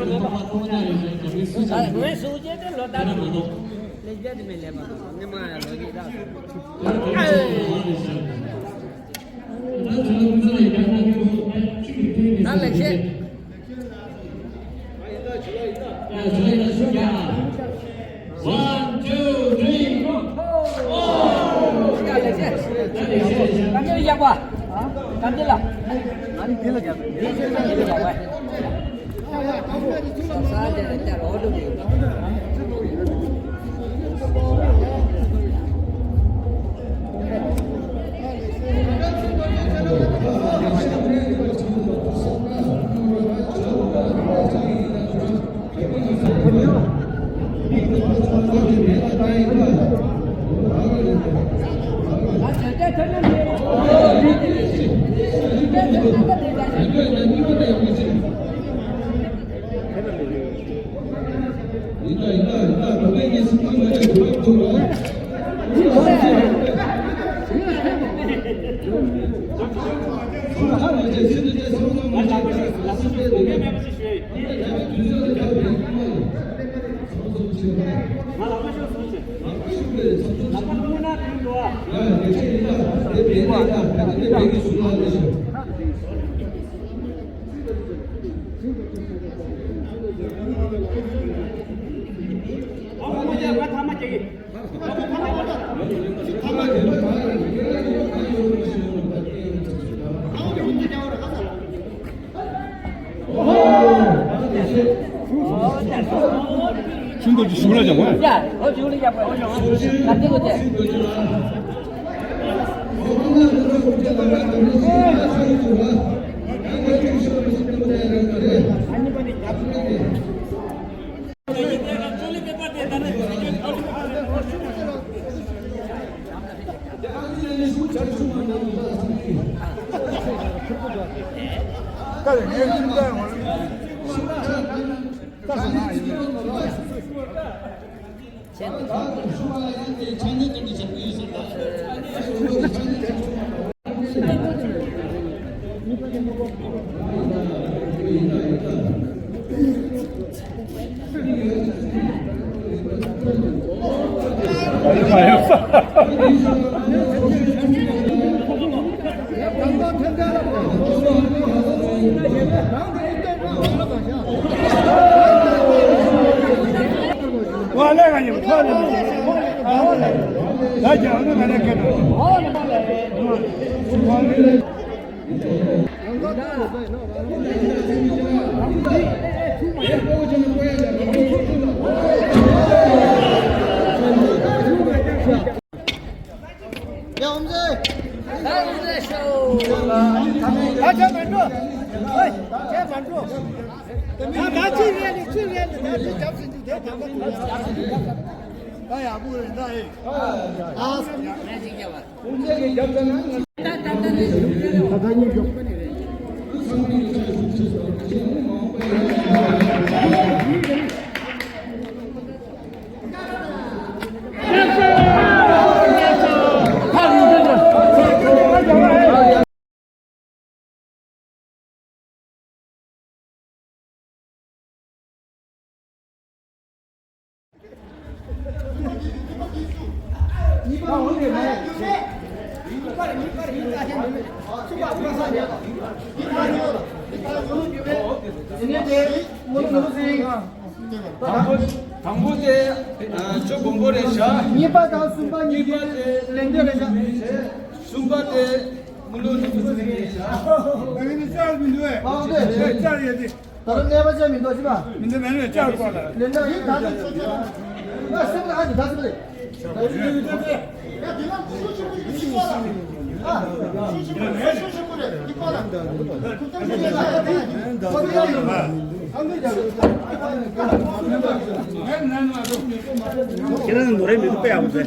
སུ་བྱས་ཏེ་ལོ་ད་ལེགས་བཤད་དེ་མི་ལེན་པ་ནི་མ་ཡང་ལོ་རྒྱུས་ད། ད་ལེགས་བཤད། One, two, three, go! ཁྱིམ་དུ་ཞུགས་ལ་བྱ་བ། དང་པོ་དང་པོ་དེ་ཨ་ཆོས་དགོན་པ་རེད་བཞག་གཉིས་པ་དང་གསུམ་པ་གཉིས་ཀྱི་ལེགས་འདོད་རེད་བཞག་གསུམ་པ་དེ་མི་ལོ་ནི་མི་ཚེ་རེད་བཞག་ད་གིན་ནི་བཅར་མི་འདུག་བས། ཨ་ཨོ་དེ་བཅར་ཡོད་དེ། ད་རུང་གནས་པ་ཅན་མི་འདུག་ཅི་པ། མི་འདུག་མེད་མེད་བཅར་དགོས་ལ། ལེགས་འདོད་ཡིན་ད་དེ་ཆོས་ཆོས་ད་སེམས་ལ་ཨ་ཅི་ད་སེམས་ལ། ཁྱེད་རང་ནོར་རེ་མི་འདུག་པས་ཨ་མ་ཟེར།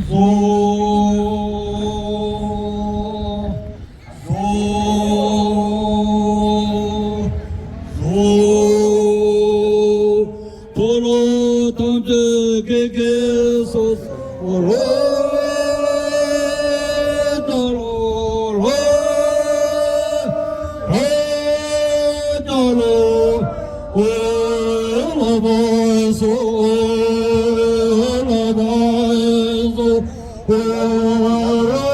བཟོ། བཟོ། བཟོ། འཁོར་ལོ་ཐམས་ཅད་ཀྱི་སྐད་སོ་སོ་རོ། ཏོ་རོ་རོ། རོ་ཏོ་རོ། འོ་ལོ་བ་སོ། འོ་ལོ་བ་སོ། འོ་རོ།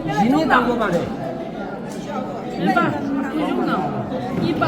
གཞི་ནས་དང་པོ་མ་རེད། ཡིན་པ། ཁོ་གཞུང་ནང་། ཡིན་པ།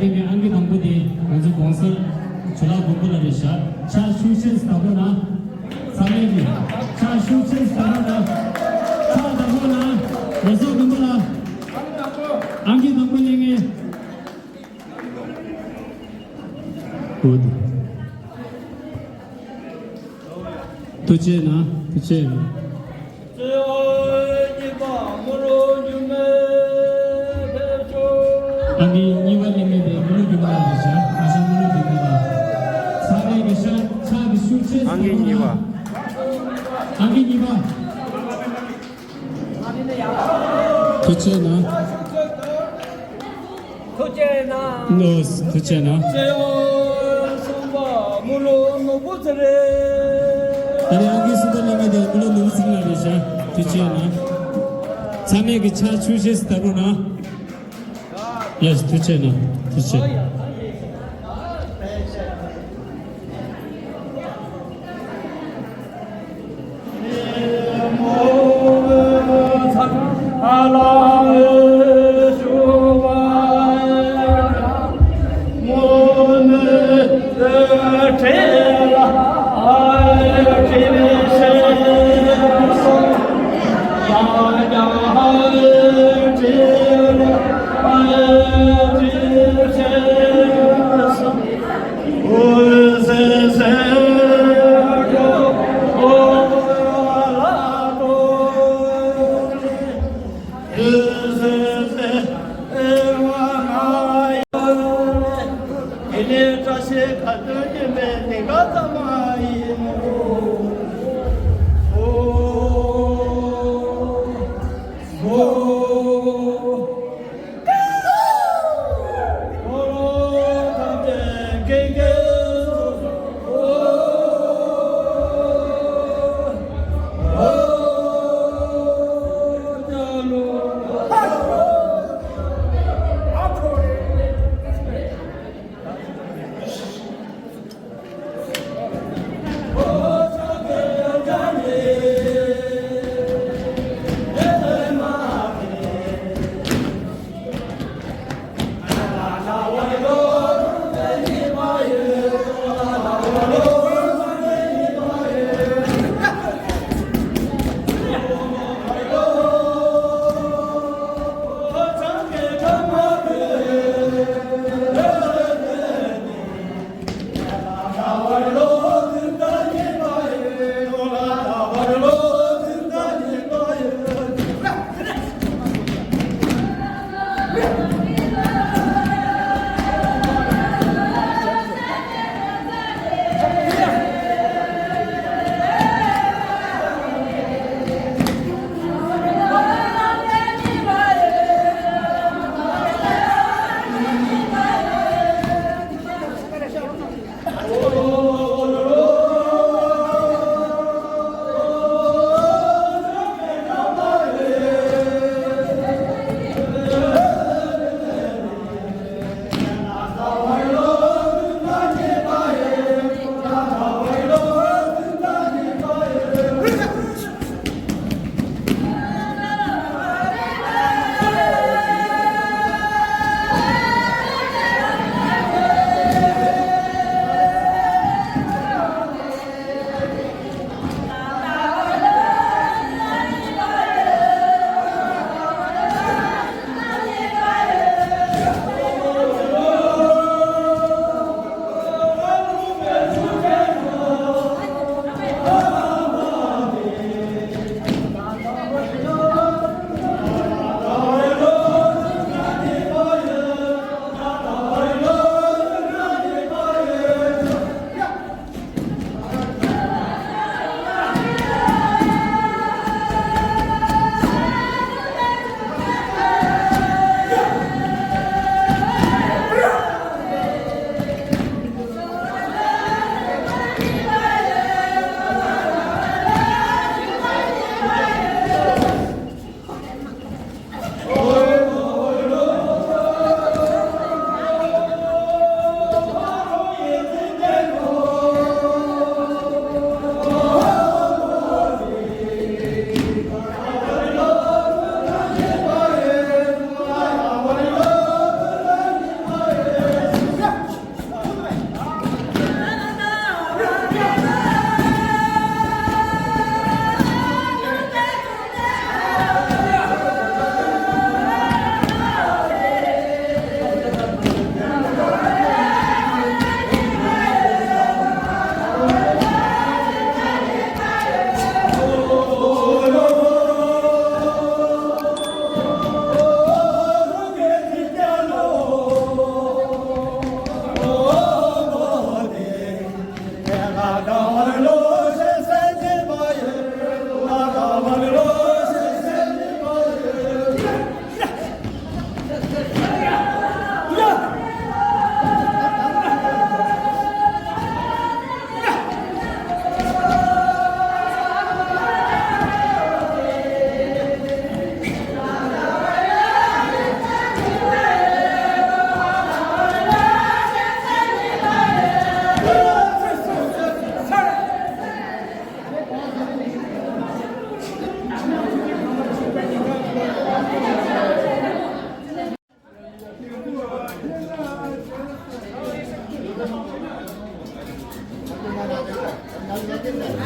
དེ་ནས་ཨང་ཀི་དང་པོ་དེ་ང་ཚོ་གོང་སར་ཇོ་ལགས་མགོན་པོ་ལགས་རེད་ཤག་ཕྱག་ཤུགས་ཆེ་བདག་པོ་ན། ཚང་མས་ཀྱི་ཕྱག་ཤུགས་ཆེ་བདག་པོ་ན། ཕྱག་བདག་པོ་ན། ཇོ་ལགས་མགོན་པོ་ལགས། ཨང་ཀི་དང་པོ་ལེན་མཁན། ཐུགས་རྗེ་གནང་། ཐུགས་རྗེ་གནང་། ཨང་ཀི་གཉིས་པ་ལེན་མཁན་དེ་མི་ལུས་རྒྱུད་མ་རེད་ཤག་ཨ་ཞང་མི་ལུས་རྒྱུད་མ་རེད། ཚང་མས་ཀྱི་ཕྱག་ཕྱག་གི་ཤུགས་ཆེ། ཨང་ཀི་གཉིས་པ། ཨང་ཀི་གཉིས་པ། ཐུགས་རྗེ་གནང་། ཐུགས་རྗེ་གནང་། ནོ། ཐུགས་རྗེ་གནང་། ཨ་ནི་ཨང་ཀི་གསུམ་པ་ལེན་མཁན་དེ་མི་ལུས་ནོར་བུ་ཚེ་རིང་ལགས་རེད་ཤག་ཐུགས་རྗེ་གནང་། ཚང་མས་ཀྱི་ཕྱག་ཤུགས་ཆེ་བདག་པོ་ན། ཡེས། ཐུགས་རྗེ་གནང་། ཐུགས་རྗེ། བཀྲ་ཤིས་ཁ་ཏོན་སྐྱེ་མེད་ཉིན་དཀར་ཚང་མ་ཡིན། ཨོ། ཨོ།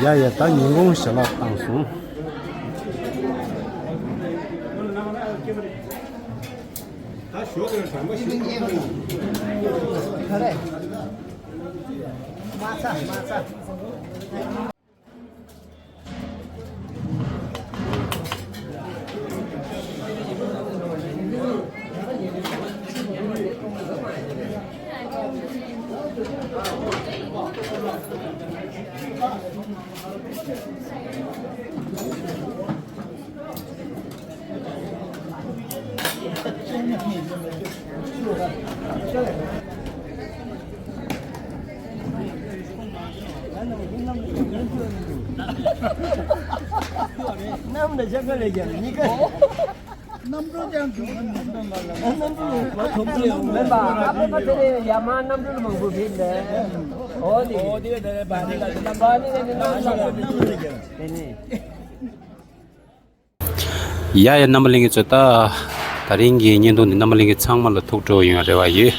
ཡ་ཡ། ད་ཉིན་གུང་ཞལ་ལག་བཏང་སོང་། གནམ་ལ་ཤ་ཁ་ལས་ཀྱང་མི་ཁ། གནམ་གྲུ་ཀྱང་གྲུ་ཁ་མི་འདུག་མ་ལ། གནམ་གྲུ་ལ་གོ་ཐོམ་གྲུ་ཡོང་མེད་པ། ཨ་ཕ་ཕ་དེ་ནས་ཡ་མ་གནམ་གྲུ་མང་པོ་ཕེབས་ནས། འོ་དེ། འོ་དེ་ག་དེ་ནས་བ་ནི་ག་དེ་ན་བ་ནི་ག་དེ་ན་གནམ་གྲུ་ལ་དེ་ནས། ཡ་ཡ་རྣམ་པ་ལྷན་རྒྱས་ཚོ། ད་ད་རིང་གི་བརྙན་ཐུང་འདི་རྣམ་པ་ལྷན་རྒྱས་ཚང་མ་ལ་ཐུགས་སྤྲོ་ཡོང་བའི་རེ་བ་ཡོད།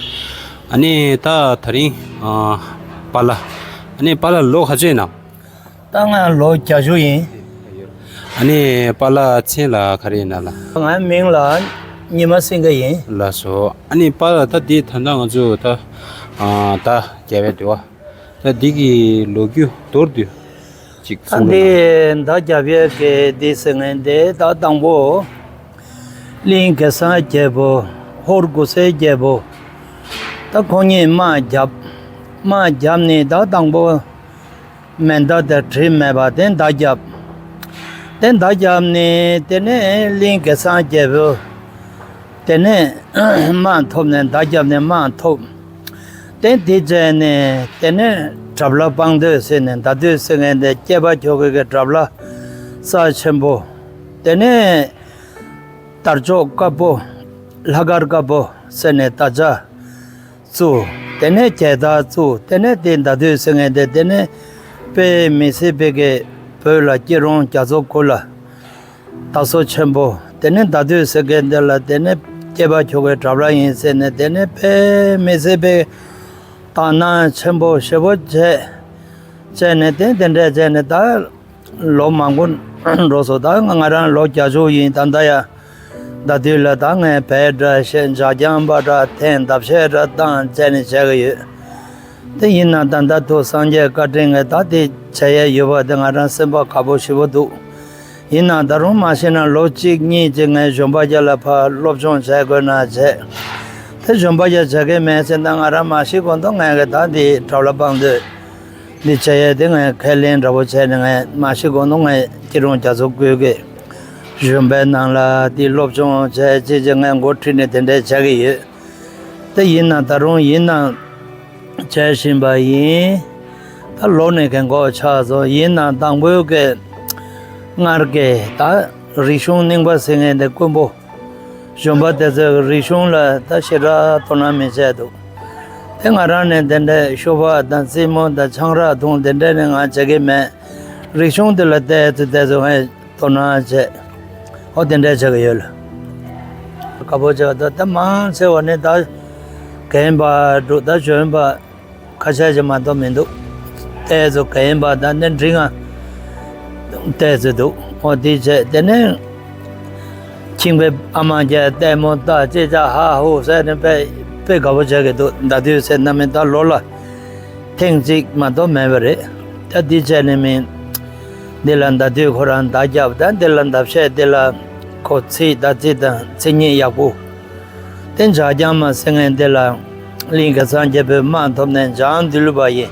ཨ་ནི་ད་ད་རིང་ཨ་པཱ་ལགས། ཨ་ནི་པཱ་ལགས་ལོ་ག་ཚོད་ཡིན་ནམ། ད་ང་ལོ་བརྒྱད་ཅུ་ཡིན། ཨ་ནི་པཱ་ལགས་མཚན་ལ་ག་རེ་ཡིན་ན་ལགས། ངའི་མིང་ལ་ཉི་མ་སེང་གེ་ཡིན། ལགས་སོ། ཨ་ནི་པཱ་ལགས་ད་འདི་ད་ལྟ་ང་ཚོ་ད་ཨ་ད་རྒྱལ་བའི་འདུལ་བ། ད་འདི་གི་ལོ་རྒྱུས་མདོར་བསྡུས་ཅིག་ད་གསུངས་འདི་ན། ད་རྒྱལ་བའི་གི་འདི་ཟེར་མཁན་དེ་ད་དང་པོ། གླིང་གེ་སར་རྒྱལ་པོ། ཧོར་གུ་སའི་རྒྱལ་པོ། ད་ཁོང་གཉིས་དམག་བརྒྱབ། དམག་བརྒྱབ་ནས་ད་དང་པོ་མེ་མདའ་དང་གྲི་མེད་པ་དེ་མདའ་བརྒྱབ། དེ་མདའ་བརྒྱབ་ནས་དེ་ནས་གླིང་གེ་སར་རྒྱལ་པོ། དེ་ནས་དམག་ཐོབ་ནས་མདའ་བརྒྱབ་ནས་དམག་ཐོབ། དེ་དེ་བྱས་ནས་དེ་ནས་གྲྭ་བླ་སྤངས་སྟོད་ཟེར་ནས་ཟླ་སྟོད་ཟེར་མཁན་དེ་སྐྱེས་པ་ཁྱོ་ག་གི་གྲྭ་བླ་ས་ཆེན་པོ། དེ་ནས་དར་ལྕོག་དཀར་པོ། ལྷ་དཀར་དཀར་པོ་ཟེར་ནས་ད་ཆ་བཙུགས། དེ་ནས་རྒྱལ་དར་བཙུགས། དེ་ནས་དེ་ཟླ་སྟོད་ཟེར་མཁན་དེ་དེ་ནས་དཔེ་མི་སྲིད་པའི་གི་བོད་ལ་སྐྱིད་རོང་རྒྱ་མཚོ་གུ་ལ། དར་སྲོལ་ཆེན་པོ། དེ་ནས་ཟླ་སྟོད་ཟེར་མཁན་དེ་ལ་དེ་ནས་སྐྱེས་པ་ཁྱོ་གའི་གྲྭ་བླ་ཡིན་ཟེར་ནས་དེ་ནས་དཔེ་མི་སྲིད་པའི་དག་སྣང་ཆེན་པོ་ཞེ་པོ་བྱས། བྱས་ནས་དེ་དེ་འདྲས་བྱས་ནས་ད་ལོ་མང་པོ་འགྲོ་སོང་། ད་ང་རང་ལོ་བརྒྱད་ཅུ་ཡིན། ད་ལྟ་ཡ་ཟླ་སྟོད་ལ་ད་ངས་བལ་འདྲ་བཤད། འཇའ་རྐྱང་པ་འདྲ་འཐེན། འདབ་བཤད་འདྲ་བཏང་བྱས་ནས་བྱས་གི་ཡོད། དེ་ཡིན་ན་ད་ལྟ་ཐུགས་སངས་རྒྱས་བཀའ་དྲིན་གྱིས་ད་དེ་བྱེད་ཡས་ཡོད་པ་དེ་ང་རང་སེམས་པ་དགའ་པོ་ཞེ་པོ་འདུག། ཡིན་ན་ད་རུང་མ་ཤི་ན་ལོ་གཅིག་གཉིས་ཅིག་ངས་གཞོན་པ་རྒྱ་ལ་ཕར་སློབ་སྦྱོང་བྱེད་དགོས་ན་བྱེད། དེ་གཞོན་པ་རྒྱ་བྱེད་ཀྱི་མེད་ཟེར་ན་ང་རང་མ་ཤི་གོང་དུ་ངས་གི་ད་དེ་གྲྭ་བླ་སྤངས་སྟོད་འདི་བྱེད་ཡས་དེ་ངས་ཁས་ལེན་འདྲ་པོ་བྱས་ནས་ངས་མ་ཤི་གོང་དུ་ངས་སྐྱིད་རོང་རྒྱ་མཚོ་གུ་གི་གཞོན་པའི་ནང་ལ་དེ་སློབ་སྦྱོང་བྱས་ཅིག་ཅིག་ངས་འགོ་ཁྲིད་ནས་དེ་འདྲས་བྱེད་ཀྱི་ཡོད། དེ་ཡིན་ན་ད་རུང་ཡིན་ན་བྱས་བཞིན་པ་ཡིན། ད་ལོ་ནས་གན་གོག་ཆགས་སོང་། ཡིན་ན་དང་པོའི་གི་སྔར་གི་ད་རིག་གཞུང་རྙིང་པ་ཟེར་མཁན་དེ་དཀོན་པོ། གཞོན་པ་དེ་ཚོའི་རིག་གཞུང་ལ་ད་ཞེ་དྲག་དོ་སྣང་མི་བྱས་འདུག། དེ་ང་རང་ནས་དེ་འདྲའི་ཤོ་སྦག་དང་རྩེད་མོ་དང་ཆང་རག་འཐུང་དེ་འདྲས་ནས་ང་བྱེད་ཀྱི་མེད། རིག་གཞུང་དེ་ལ་བལྟས་ཚེ་བལྟས་ཚེ་ངས་དོ་སྣང་བྱས། ཨོ་དེ་འདྲས་བྱེད་ཀྱི་ཡོད་ལ། དགའ་པོ་བྱེད་ད་ད་མང་ཆེ་བ་ནི་ད་རྒན་པ་འདུག། ད་གཞོན་པ་ཁ་ཤས་ཅིག་མ་གཏོགས་མི་འདུག། བལྟས་ཚེ་རྒན་པ་ད་ནི་འབྲིང་ང་བལྟས་ཚེ་འདུག། ཨོ་དེ་བྱས་དེ་ནས་ཁྱིམ་པའི་ཨ་མ་རྒྱ་ལྟད་མོ་ལྟ་ཅེ་ཅག་ཧ་ཧུ་ཟེར་ནས་དཔེ་དཔེ་དགའ་པོ་བྱེད་ཀྱི་འདུག། ད་དུས་ཚོད་ནམ་མི་ད་ལོ་ལ་ཐེངས་གཅིག་མ་གཏོགས་མེད་པ་རེད། ད་འདི་བྱས་ནས་མིན། འདི་ལ་མདའ་སྡུད་ཁོ་རང་མདའ་རྒྱབ། ད་འདི་ལ་མདའ་བཤད། འདི་ལ་ཁོ་ཚིག་ད་ཚིག་དང་མཚན་ཉིད་ཡག་པོ། དེ་འཇའ་རྐྱང་མ་ཟེར་མཁན་འདི་ལ་གླིང་གེ་སར་རྒྱལ་པོའི་དམག་ཐོབ་ནས་འཇའ་འདུལ་བ་ཡིན།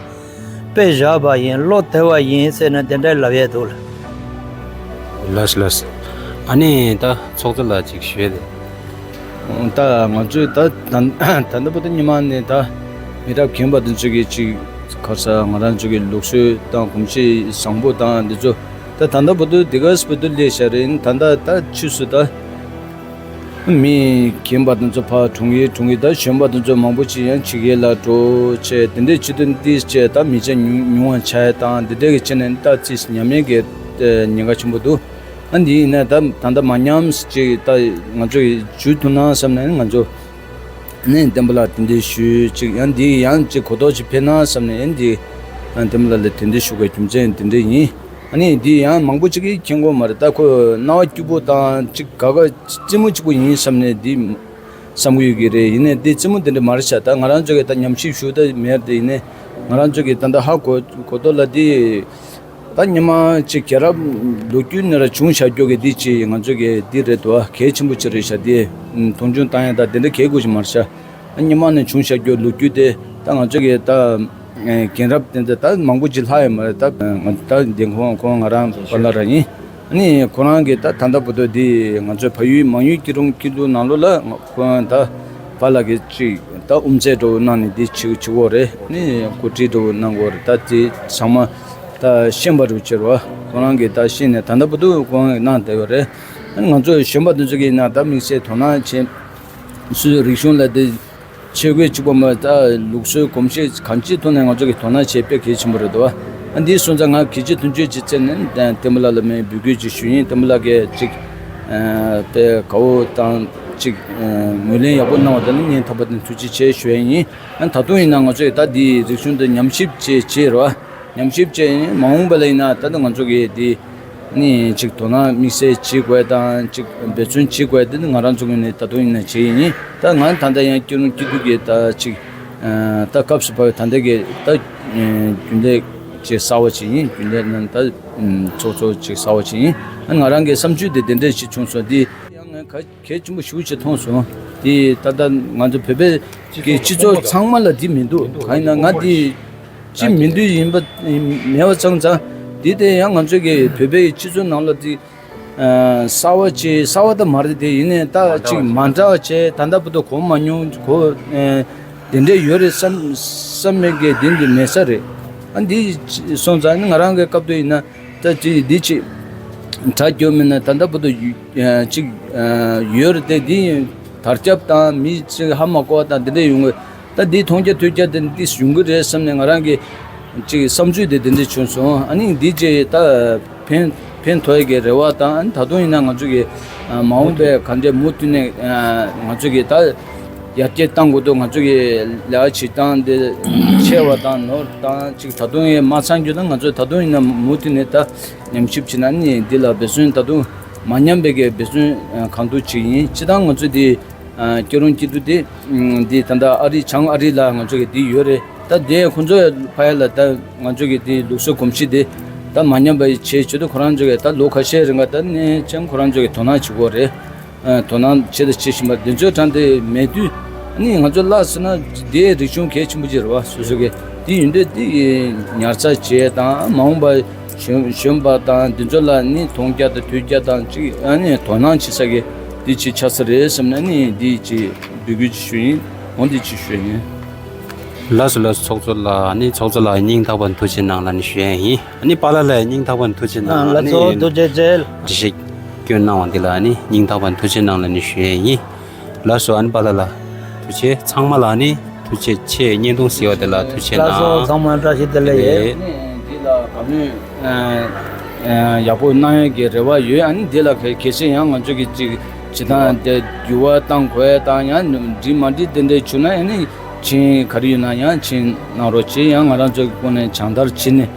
དཔེ་བཞག་པ་ཡིན། བློ་ཐེ་བ་ཡིན་ཟེར་ནས་དེ་འདྲའི་ལབ་ཡས་འདུག་ལ། ལགས་ལགས། ཨ་ནི་ད་ཚོགས་གཙོ་ལགས་ཅིག་ཞུས་ཏེ། ད་ང་ཚོས་ད་ད་ད་ལྟ་བར་དུ་སྔོན་མ་ནས་ད་མི་རབས་རྒན་པ་དེ་ཚོ་གིས་ཅིག་ག་རེ་ཟེར། ང་རང་ཚོ་གི་ལུགས་སྲོལ་དང་གོམས་གཤིས་བཟང་པོ་དང་འདི་ཚོ་ད་ད་ལྟ་བར་དུ་འདི་ག་བར་དུ་སླེབས་བཞག་རེད། ད་ལྟ་ད་ཕྱིས་སུ་ད་མི་རྒན་པ་དེ་ཚོ་ཕར་གྲོངས་ཡས་གྲོངས་ཡས། ད་གཞོན་པ་དེ་ཚོ་མང་པོ་ཅིག་ཡང་འཆི་ཁའི་ལ་འགྲོ་བྱས། དེ་འདྲའི་ཕྱིར་དུ་འདི་བྱས་ད་མི་ཚེ་ཉུང་ཉུང་བ་ཆགས་ཡས་དང་འདི་འདྲ་གི་ཆ་ནས་ད་ཅིག་ཉམས་ཉེས་ཀྱི་ཉེན་ཁ་ཆེན་པོ་འདུག། ཨ་འདི་ཡིན་ན་ད་ད་ལྟ་མ་ཉམས་ཅིག་ད་ང་ཚོ་ཡི་འཇུ་ཐུབ་ན་བསམ་ནས་ང་ཚོ་ནས་བསྟན་པ་ལ་དེ་འདྲའི་ཞུས་ཅིག། ཡང་འདི་ཡང་ཅིག་གོ་རྟོགས་ཅིག་འཕེལ་ན་བསམ་ནས་ཡང་འདི་ཡང་བསྟན་པ་ལ་ལ་དེ་འདྲའི་ཞུ་དགོས་རྒྱུ་མཚན་དེ་འདྲ་ཡིན། ཨ་ནི་འདི་ཡང་མང་པོ་ཅིག་གིས་མཁྱེན་གྱི་མ་རེད། ད་ཁོ་སྣང་བ་སྐྱིད་པོ་དང་ཅིག་དགའ་དགའ་རྩེད་མོ་གཅིག་པོ་ཡིན་བསམ་ནས་འདི་བསམ་གྱི་ཡོད་ཀྱི་རེད། ཡིན་ནའི་འདི་རྩེད་མོ་དེ་འདྲ་མ་རེད་ཤག། ད་ང་རང་ཚོ་གིས་ད་ཉམས་ཞིབ་ཞུ་ད་མེད་དེ། ཡིན་ནའི་ང་རང་ཚོ་གིས་ད་ལྟ་ཧ་གོ་གོ་རྟོགས་ལ་འདི། ད་སྔོན་མ་ཅིག་རྒྱལ་རབས་ལོ་རྒྱུས་ནང་ལ་བྱུང་བཞག་རྒྱུ་གི་འདི་ཅིག་ང་ཚོ་གི་འདི་རེད་དོ། གལ་ཆེན་པོ་ཅིག་རེད་ཤག། འདི་མཐོང་ཆུང་བཏང་ཡ་ད་དེ་འདྲ་གལ་དགོས་ཅིག་མ་རེད་ཤག། སྔོན་མ་ནས་བྱུང་བཞག་རྒྱུ་ལོ་རྒྱུས་དེ་ད་ང་ཚོ་གི་ད་རྒན་རབས་དེ་ཚོ་ད་མང་པོ་ཅིག་ལྷག་ཡོད་མ་རེད། ད་ང་ད་འདི་ཁོང་ཁོང་ང་རང་པཱ་ལགས་རང་ཡིན། ཨ་ནི་ཁོ་རང་གིས་ད་ད་ལྟ་བར་དུ་འདི་ང་ཚོའི་བལ་ཡུལ་མང་ཡུལ་སྐྱིད་གྲོང་སྐྱིད་སྡུག་ནང་ལོགས་ལ་ཁོ་རང་ད་པཱ་ལགས་ཀྱིས་ཅིག་ད་དབུ་མཛད་འདྲ་བོ་གནང་ནས་འདི་བྱེད་བྱེད་དགོས་རེད། ཨ་ནི་གོ་སྒྲིག་འདྲ་བོ་གནང་དགོས་རེད། ད་དེ་ཚང་མ་ད་ཤེས་པ་རུ་བྱེད་རོགས། ཁོ་རང་གིས་ད་ཤེས་ནས་ད་ལྟ་བར་དུ་ཁོ་རང་གིས་གནང་བསྡད་ཡོད་རེད། ཨ་ནི་ང་ཚོ་གཞོན་པ་དེ་ཚོ་གིས་ན་ད་དམིགས་བསལ་དོ་སྣང་བྱེད། སོ་སོའི་རིག་གཞུང་ལ་དེ་ཆོས་གོས་གཅིག་པ་མ་ད་ལུགས་སྲོལ་གོམས་གཤིས་གང་ཅིའི་ཐོག་ནས་ང་ཚོ་གི་དོ་སྣང་བྱེད་དཔེ་གལ་ཆེན་པོ་རེད་དོ། ཨ་འདིའི་སོང་ཙང་ང་གལ་ཆེ་དོན་ཆེ་ཅིག་བརྩིས་ནས་བསྟན་པ་ལགས་ལ་མའི་འབོད་སྐུལ་ཅིག་ཞུ་ཡིན། བསྟན་པ་ལགས་ཀྱིས་ཅིག་དཔེ་དགའ་བོ་དང་ཅིག་ངོས་ལེན་ཡག་པོ་གནང་བ་དང་ནི་སྙིང་ཐག་པ་ནས་ཐུགས་རྗེ་ཆེ་ཞུ་ཡ་ཡིན། ཨ་ད་དུང་ཡིན་ན་ང་ཚོས་ད་འདིའི་རིག་གཞུང་དེ་ཉམས་ཞིབ་བྱེད་བྱེད་རོགས། ཉམས་ཞིབ་བྱས་ཡིན། མ་འོངས་པ་ལ་ཡིན་ན་ད་ལྟ་ང་ཚོ་གི་འདི་ནི་ཅིག་དོ་སྣང་དམིགས་བསལ་བྱེད་དགོས་དང་ཅིག་འབད་བརྩོན་བྱེད་དགོས་དེ་ནི་ང་རང་ཚོ་ངོས་ནས་ད་དུང་ཡིན་ན་བྱེད་ཡིན། ད་ང་ད་ལྟ་ཡང་སྐྱིད་རུང་སྐྱིད་སྡུག་གི་ད་ཅིག་ད་སྐབས་སུ་བབས་ད་ལྟ་གི་ད་རྒྱུན་ལས་ཅིག་གསར་བ་ཅིག་ཡིན། རྒྱུན་ལས་ནང་ད་ཚོགས་གཙོ་ཅིག་གསར་བ་ཅིག་ཡིན། ང་རང་གི་བསམ་ཚུལ་དེ་དེ་འདྲས་ཞིག་བྱུང་སོང་། འདི་ཡང་ང་ག་གལ་ཆེན་པོ་ཞེ་པོ་ཅིག་མཐོང་སོང་། དེ་ད་ལྟ་ང་ཚོ་བོད་པའི་གི་སྤྱི་ཚོགས་ཚང་མ་ལ་འདི་མི་འདུག་གང་ཡིན་ན་ང་འདི་ཅི་མི་འདུག་ཡིན་པ་མེད་པ་ཙང་ཙང་འདི་དེ་ཡང་ང་ཚོ་གི་བོད་པའི་སྤྱི་ཚོགས་ནང་ལ་འདི་གསར་བ་ཅིག་གསར་བ་ད་མ་རེད། དེ་ཡིན་ནའི་ད་ཅིག་མ་འདྲ་བ་བྱས་ད་ལྟ་བར་དུ་གོ་མ་མྱོང་གོ་དེ་འདྲས་ཡོད་རེད་བསམ་བསམ་མེད་གི་དེ་འདི་མེད་ས་རེད། ཨ་འདི་སོང་ཙང་ནི་ང་རང་གི་སྐབས་དུ་ཡིན་ན། ད་ཅི་འདི་ཅི་དྲ་རྒྱ་མིན་ན་ད་ལྟ་བར་དུ་ཡུ་ཅིག་ཡོད་རེད་དེ། འདི་དར་ཁྱབ་དང་མི་ཅིག་ཧ་མ་གོ་བ་དང་འདི་འདྲ་ཡོང་གི། ད་འདི་མཐོང་རྒྱ་ཐོས་རྒྱ་དེ་འདི་ཡོང་གི་རེད་བསམ་ནས་ང་རང་གི་ཅིག་བསམ་ཚུལ་དེ་འདི་འདྲ་བྱུང་སོང་། ཨ་ནི་འདི་ཅི་ད་ཕན་ཕན་ཐོགས་ཡ་གི་རེ་བ་དང་། ཨ་ནི་ད་དུང་ཡིན་ན་ང་ཚོ་གི་མ་འོངས་པའི་ག་འདྲའི་མུ་མཐུད་ནས་ང་ཚོ་གི་ད་ཡར་རྒྱས་གཏང་དགོས་འདུག་ང་ཚོ་གི་ལས་ཀ་བྱེད་སྟངས་དེ་ཆེ་བ་དང་ནོར་དང་ཅིག་ད་དུང་ཡང་མ་ཚང་རྒྱུ་ན་ང་ཚོ་ད་དུང་ཡིན་ན་མུ་མཐུད་ནས་ད་ཉམས་ཞིབ་བྱེད་ན་ནི་འདི་ལ་འབད་བརྩོན་ད་དུང་མ་ཉམས་པའི་གི་འབད་བརྩོན་གང་ཐུབ་བྱེད་ཡིན། སྤྱི་བཏང་ང་ཚོ་འདི་སྐྱིད་རོང་སྐྱིད་སྡུག་དེ་འདི་ད་ལྟ་ཨ་རི་བྱང་ཨ་རི་ལ་ང་ཚོ་གི་འདི་ཡོད་རེད། ད་དེ་ཁོང་ཚོ་ཕ་ཡ་ལ་ད་ང་ཚོ་གི་འདི་ལུགས་སྲོལ་གོམས་གཤིས་དེ་ད་མ་ཉམས་པ་བྱེད་བྱེད་དུ་ཁོ་རང་ཚོ་གི་ད་ལོ་ཁ་ཤས་རིང་ག་ད་ནས་ཅང་ཁོ་རང་ཚོ་གི་དོ་སྣང་བྱེད་དགོས་རེད། དོ་སྣང་བྱེད་དང་བྱེད་བཞིན་པ་འདི་ཚོའི་གྲངས་དེ་མེད་དུས། ཨ་ནི་ང་ཚོ་ལ་ཟེར་ན་དེའི་རིག་གཞུང་གལ་ཆེན་པོ་ཅིག་རེད་བ། སོ་སོ་གི་དེ་ཡིན་དུས་དེ་ཉར་ཚགས་བྱེད་དང་མ་འོངས་པ་གཞོན་གཞོན་པ་དང་འདི་ཚོ་ལ་ནི་མཐོང་རྒྱ་དང་ཐོས་རྒྱ་དང་ཅིག་ཨ་ནི་དོ་སྣང་བྱེད་ས་གི་དེ་ཅིག་ཆགས་ས་རེད་བསམ་ན་ནི་དེ་ཅིག་འབོད་སྐུལ་ཅིག་ཞུ་ཡིན། འོ་འདི་ཅིག་ཞུ་ཡིན། ལགས་སོ་ལགས་སོ། ཚོགས་གཙོ་ལགས་ནི་ཚོགས་གཙོ་ལགས་སྙིང་ཐག་པ་ཐུགས་རྗེ་གནང་ལ་ནི་ཞུ་ཡ་ཡིན། ཨ་ནི་པཱ་ལགས་ལ་སྙིང་ཐག་པ་ཐུགས་རྗེ་གནང་། ཨ་ལགས་སོ་ཐུགས་རྗེ་ཆེ། འགྲེལ་བཤད་སྐྱོན་གནང་བ་འདི་ལ་ནི་སྙིང་ཐག་པ་ཐུགས་རྗེ་གནང་ལ་ནི་ཞུ་ཡ་ཡིན། ལགས་སོ། ཨ་ནི་པཱ་ལགས་ལ་ཐུགས་རྗེ། ཚང་མ་ལ་ནི་ཐུགས་རྗེ་ཆེ། བརྙན་ཐུང་གཟིགས་པ་དེ་ལ་ཐུགས་རྗེ་ལགས་སོ། གནང་། ཚང་མ་བཀྲ་ཤིས་བདེ་ལེགས་ཡོད། ཨ་ནི་འདི་ལ་བཀའ་མོལ་ཡག་པོ་གནང་ཡ་གི་རེ་བ་ཡོད། ཨ་ནི་འདི་ལ་གལ་སྲིད་ཡང་ང་ཚོ་གི་ཅིག་བྱེད་སྟངས་དེ་འགྱུར་བ་གཏང་དགོས་དང་ཡང་འགྲིག་མ་འགྲིག་དེ་འདྲ་བྱུང་ན་ཨ་ནི་ཆེད་ག་རེ་ཡོད་ན་ཡང་ཆེད་གནང་རོགས་བྱེད། ཡང་ང་རང་ཚོ་གི་སྒོ་ནས་སྦྱོང་བརྡར་བྱེད་ནས་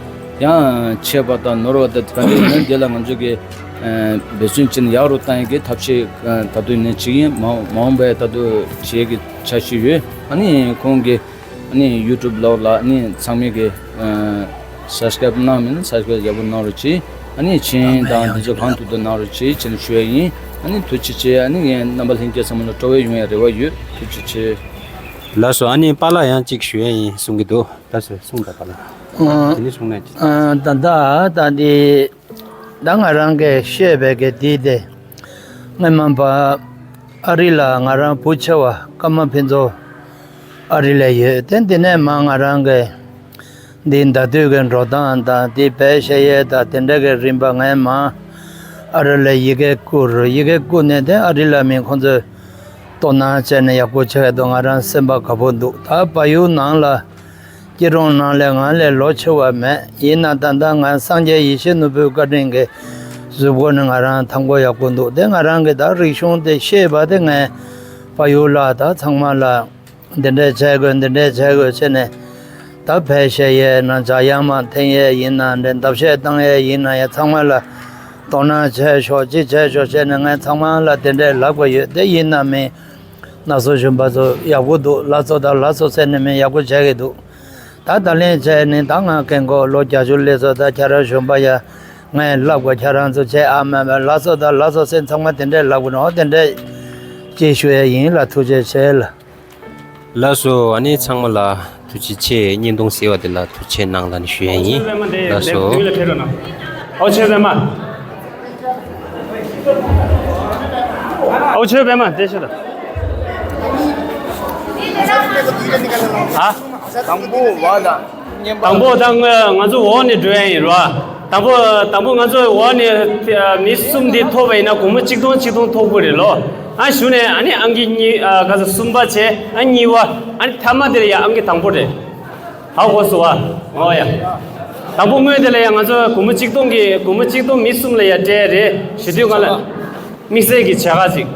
ཡང་ཆད་པ་དང་ནོར་བ་དང་ག་འདྲ་ཡོད་ན་དེ་ལ་ང་ཚོ་གི་འབད་བརྩོན་བྱེད་ནས་ཡག་རུ་གཏང་ཡ་གི་ཐབས་ཤེས་ད་དུང་ནས་བྱེད་ཀྱིན། མ་མ་འོངས་པའི་ད་དུང་བྱེད་ཀྱི་འཆར་གཞི་ཡོད། ཨ་ནི་ཁོང་གི་ཨ་ནི་ཡུ་ཊུབ་ལོག་ལ་ཨ་ནི་ཚང་མས་ཀྱི་སབ་སི་ཀ་རེབ་གནང་མིན་ན་སབ་སི་ཀ་རེབ་ཡག་པོ་གནང་རོགས་གྱིས། ཨ་ནི་མཆན་དང་འདི་ཚོ་གང་ཐུབ་ཐུབ་གནང་རོགས་གྱིས་བྱས་ནས་ཞུ་ཡ་ཡིན། ཨ་ནི་ཐུགས་རྗེ་ཆེ། ཨ་ནི་ངས་རྣམ་པ་ལྷན་རྒྱས་ཚང་མ་ལ་སྤྲོ་བོ་ཡོང་ཡ་རེ་བ་ཡོད། ཐུགས་རྗེ་ཆེ། ལགས་སོ། ཨ་ནི་པཱ་ལགས་ཡང་གཅིག་ཞུ་ཡ་ཡིན་གསུང་གི་འདུག་ལགས་སོ། གསུང་དང་པཱ་ལགས། ཨ་དེ་ནི་གསུང་ན་ཅི། ཨ་ད་ལྟ་ད་འདི་ད་ང་རང་གིས་བཤད་པའི་གི་དེ་དེ་སྔོན་མ་པ་ཨ་རི་ལ་ང་རང་བུ་ཆེ་བ་ཀརྨ་ཕུན་ཚོགས་ཨ་རི་ལ་ཡོད་དེ། འདི་ནས་མ་ང་རང་གི་འདི་ཟླ་དུས་ཀྱི་འགྲོ་སྟངས་དང་འདི་བལ་བཤད་ཡས་དང་དེ་འདྲ་གི་རིམ་པ་ངས་མ་ཨ་རི་ལ་ཡི་གེ་བསྐུར། ཡི་གེ་བསྐུར་ནས་དེ་ཨ་རི་ལ་མི་ཁོང་ཚོས་དོ་སྣང་བྱས་ནས་ཡག་པོ་བྱས་འདུག་ང་རང་སེམས་པ་དགའ་པོ་འདུག་ད་བལ་ཡུལ་ནང་ལ་སྐྱིད་གྲོང་ནང་ལས་ང་ལས་ལོ་ཆེ་བ་མེད། ཡིན་ན་ད་ལྟ་ང་སངས་རྒྱས་ཡེ་ཤེས་ནོར་བུའི་བཀའ་དྲིན་གྱི་གཟུགས་པོ་ནི་ང་རང་ཐང་པོ་ཡག་པོ་འདུག་དེ་ང་རང་གི་ད་རིག་གཞུང་དེ་ཤེས་པ་དེ་ངས་བལ་ཡུལ་ལ་ད་ཚང་མ་ལ་འདི་འདྲས་བྱས་དགོས་འདི་འདྲས་བྱས་དགོས་བྱས་ནས་ད་བལ་བཤད་ཡས་ན་འཇམ་དབྱངས་མ་འཐེན་ཡས་ཡིན་ན་འདྲ་འདབ་བཤད་བཏང་ཡས་ཡིན་ན་ཡང་ཚང་མ་ལ་དོ་སྣང་བྱས་ཤོག་ཅི་བྱས་ཤོག་བྱས་ནས་ངས་ཚང་མ་ལ་དེ་འདྲས་ལབ་དགོས་ཡོད། དེ་ཡིན་ན་མི་ན་སོ་གཞོན་པ་ཚོ་ཡག་པོ་འདུག་ལགས་སོ་ད་ལགས་སོ་ཟེར་ནས་མི་ཡག་པོ་བྱས་གི་འདུག་ད་ད་ལན་བྱས་ནི་ད་ང་རྒན་གོག་ལོ་བརྒྱད་ཅུ་སླེབས་སོང་། ད་ཁྱེད་རང་གཞོན་པ་ཡ་ངས་ལབ་དགོས། ཁྱེད་རང་ཚོ་བྱས་ཨ་མ་མ་ལགས་སོ་ད་ལགས་སོ་ཟེར་ཚང་མ་དེ་འདྲས་ལབ་དགོས་ནོ། དེ་འདྲས་ཅེས་ཞུ་ཡས་ཡིན་ལ། ཐུགས་རྗེ་ཆེ་ལ། ལགས་སོ། ཨ་ནི་ཚང་མ་ལ་ཐུགས་རྗེ་ཆེ། བརྙན་ཐུང་གཟིགས་པ་དེ་ལ་ཐུགས་རྗེ་གནང་ལ་ནི་ཞུ་ཡ་ཡིན། ཨའོ་ཆོས་པད་མ་དེ་ལགས་སོ། མདུན་ལ་ཕེབས་རོགས་གནང་། ཨའོ་ཆོས་པད་མ། ཨའོ་ཆོས་པད་མ་དེ་ཤོད་དང་། ཨ། དང་པོ་བ་དང་། དང་པོ་ད་ང་ང་ཚོ་འོག་ནས་འགྲོ་ཡ་ཡིན་རོ། དང་པོ་དང་པོ་ང་ཚོ་འོག་ནས་མི་གསུམ་འདི་ཐོབ་པ་ཡིན་ན་སྒོར་མོ་གཅིག་སྟོང་གཅིག་སྟོང་ཐོབ་ཀྱི་རེད་ལོ། ཨ་གཞུག་ནས་ཨ་ནི་ཨང་ཀི་གཉིས་ཨ་ག་ཚོད་གསུམ་པ་བྱས། ཨ་གཉིས་པ། ཨ་ནི་ཐ་མ་དེ་ལ་ཡ་ཨང་ཀི་དང་པོ་རེད། ཧ་གོ་སོང་བ། ཨོ་ཡ། དང་པོ་དངོས་དེ་ལ་ཡ་ང་ཚོ་སྒོར་མོ་གཅིག་སྟོང་གི་སྒོར་མོ་གཅིག་སྟོང་མི་གསུམ་ལ་ཡ་སྤྲད་རེད། ཞུ་དུས་ང་ལ་དམིགས་བསལ་གྱི་བྱ་དགའ་ཅིག་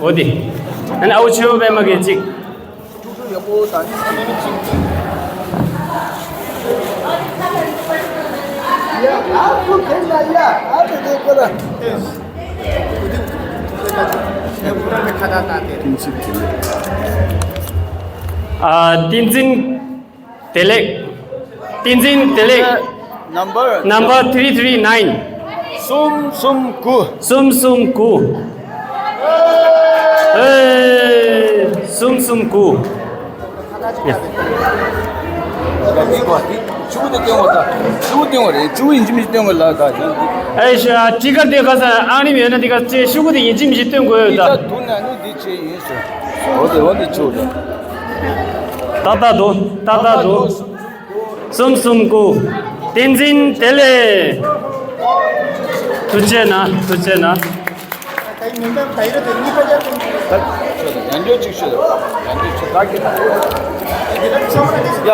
འོ་དེ། ཨ་ནི་ཨའོ་ཆོས་པད་མ་གི་གཅིག་ཨ། བསྟན་འཛིན་བདེ་ལེགས། བསྟན་འཛིན་བདེ་ལེགས། Number number three three nine། གསུམ་གསུམ་དགུ། གསུམ་གསུམ་དགུ། ཨེ། གསུམ་གསུམ་དགུ། ཡ། ཡ། འདི་གོ་འདི་ཆུ་བོ་འདི་སྟོན་གོ་ད། ཆུ་བོ་སྟོན་གོ་རེད། ཆུ་བོ་ཡིན་གཅིག་མིན་གཅིག་སྟོན་གོ་ལ་ད། ཨེ་ཤ་ཊི་ཀར་དེ་ག་ས་ཨང་རིམ་ཡོད་ན་འདི་ག་ཅེ་ཤུ་གུ་དེ་ཡིན་གཅིག་མིན་གཅིག་སྟོན་དགོས་ཡོད་ད། འདི་ད་དུ་ན་ནི་འདི་ཆེ་ཡིན་སོ། འོ་དེ་འོ་འདི་ཆུ་བོ་ད། ཏག་ཏག་འདུག་ཏག་ཏག་འདུག་གསུམ་གསུམ་དགུ། བསྟན་འཛིན་བདེ་ལེགས། ཐུགས་རྗེ་གནང་། ཐུགས་རྗེ་གནང་། ཡང་བསྐྱར་གཅིག་ཤོད། ཡང་བསྐྱར་གཅིག་ཤོད། ཡ།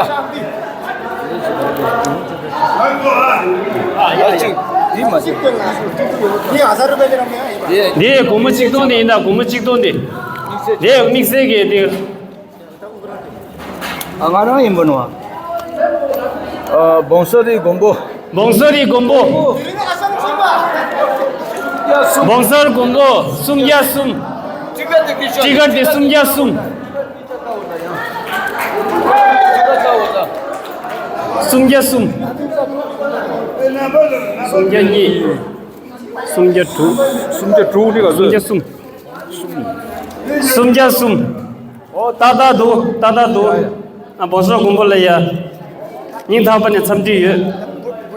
ཡ་གཅིག་འདི་མ་གཅིག་འདི་སྒོར་མོ་གཅིག་སྟོང་འདི་ཡིན་ད། སྒོར་མོ་གཅིག་སྟོང་འདི། འདི་དམིགས་བསལ་གྱི་འདི། ཨ། ང་རང་ཡིན་པ་ནོ། ཨ། བོང་སོ་རི་མགོན་པོ། བོང་སོ་རི་མགོན་པོ། ཡ་གསུམ། བོང་སོ་རི་མགོན་པོ་སུམ་བརྒྱ་གསུམ། ཊི་ཀར་དེ་སུམ་བརྒྱ་གསུམ། སུམ་བརྒྱ་གསུམ། སུམ་བརྒྱ་གཉིས། སུམ་བརྒྱ་དྲུག། སུམ་བརྒྱ་དྲུག་ནི་ག་ཚོད། སུམ་བརྒྱ་གསུམ། སུམ་བརྒྱ་གསུམ། ཨོ། ཏག་ཏག་འདུག་ཏག་ཏག་འདུག་ཨ། བོང་སོ་རི་མགོན་པོ་ལ་ཡ། སྙིང་ཐག་པ་ནས་འཚམས་འདྲི་ཡོད།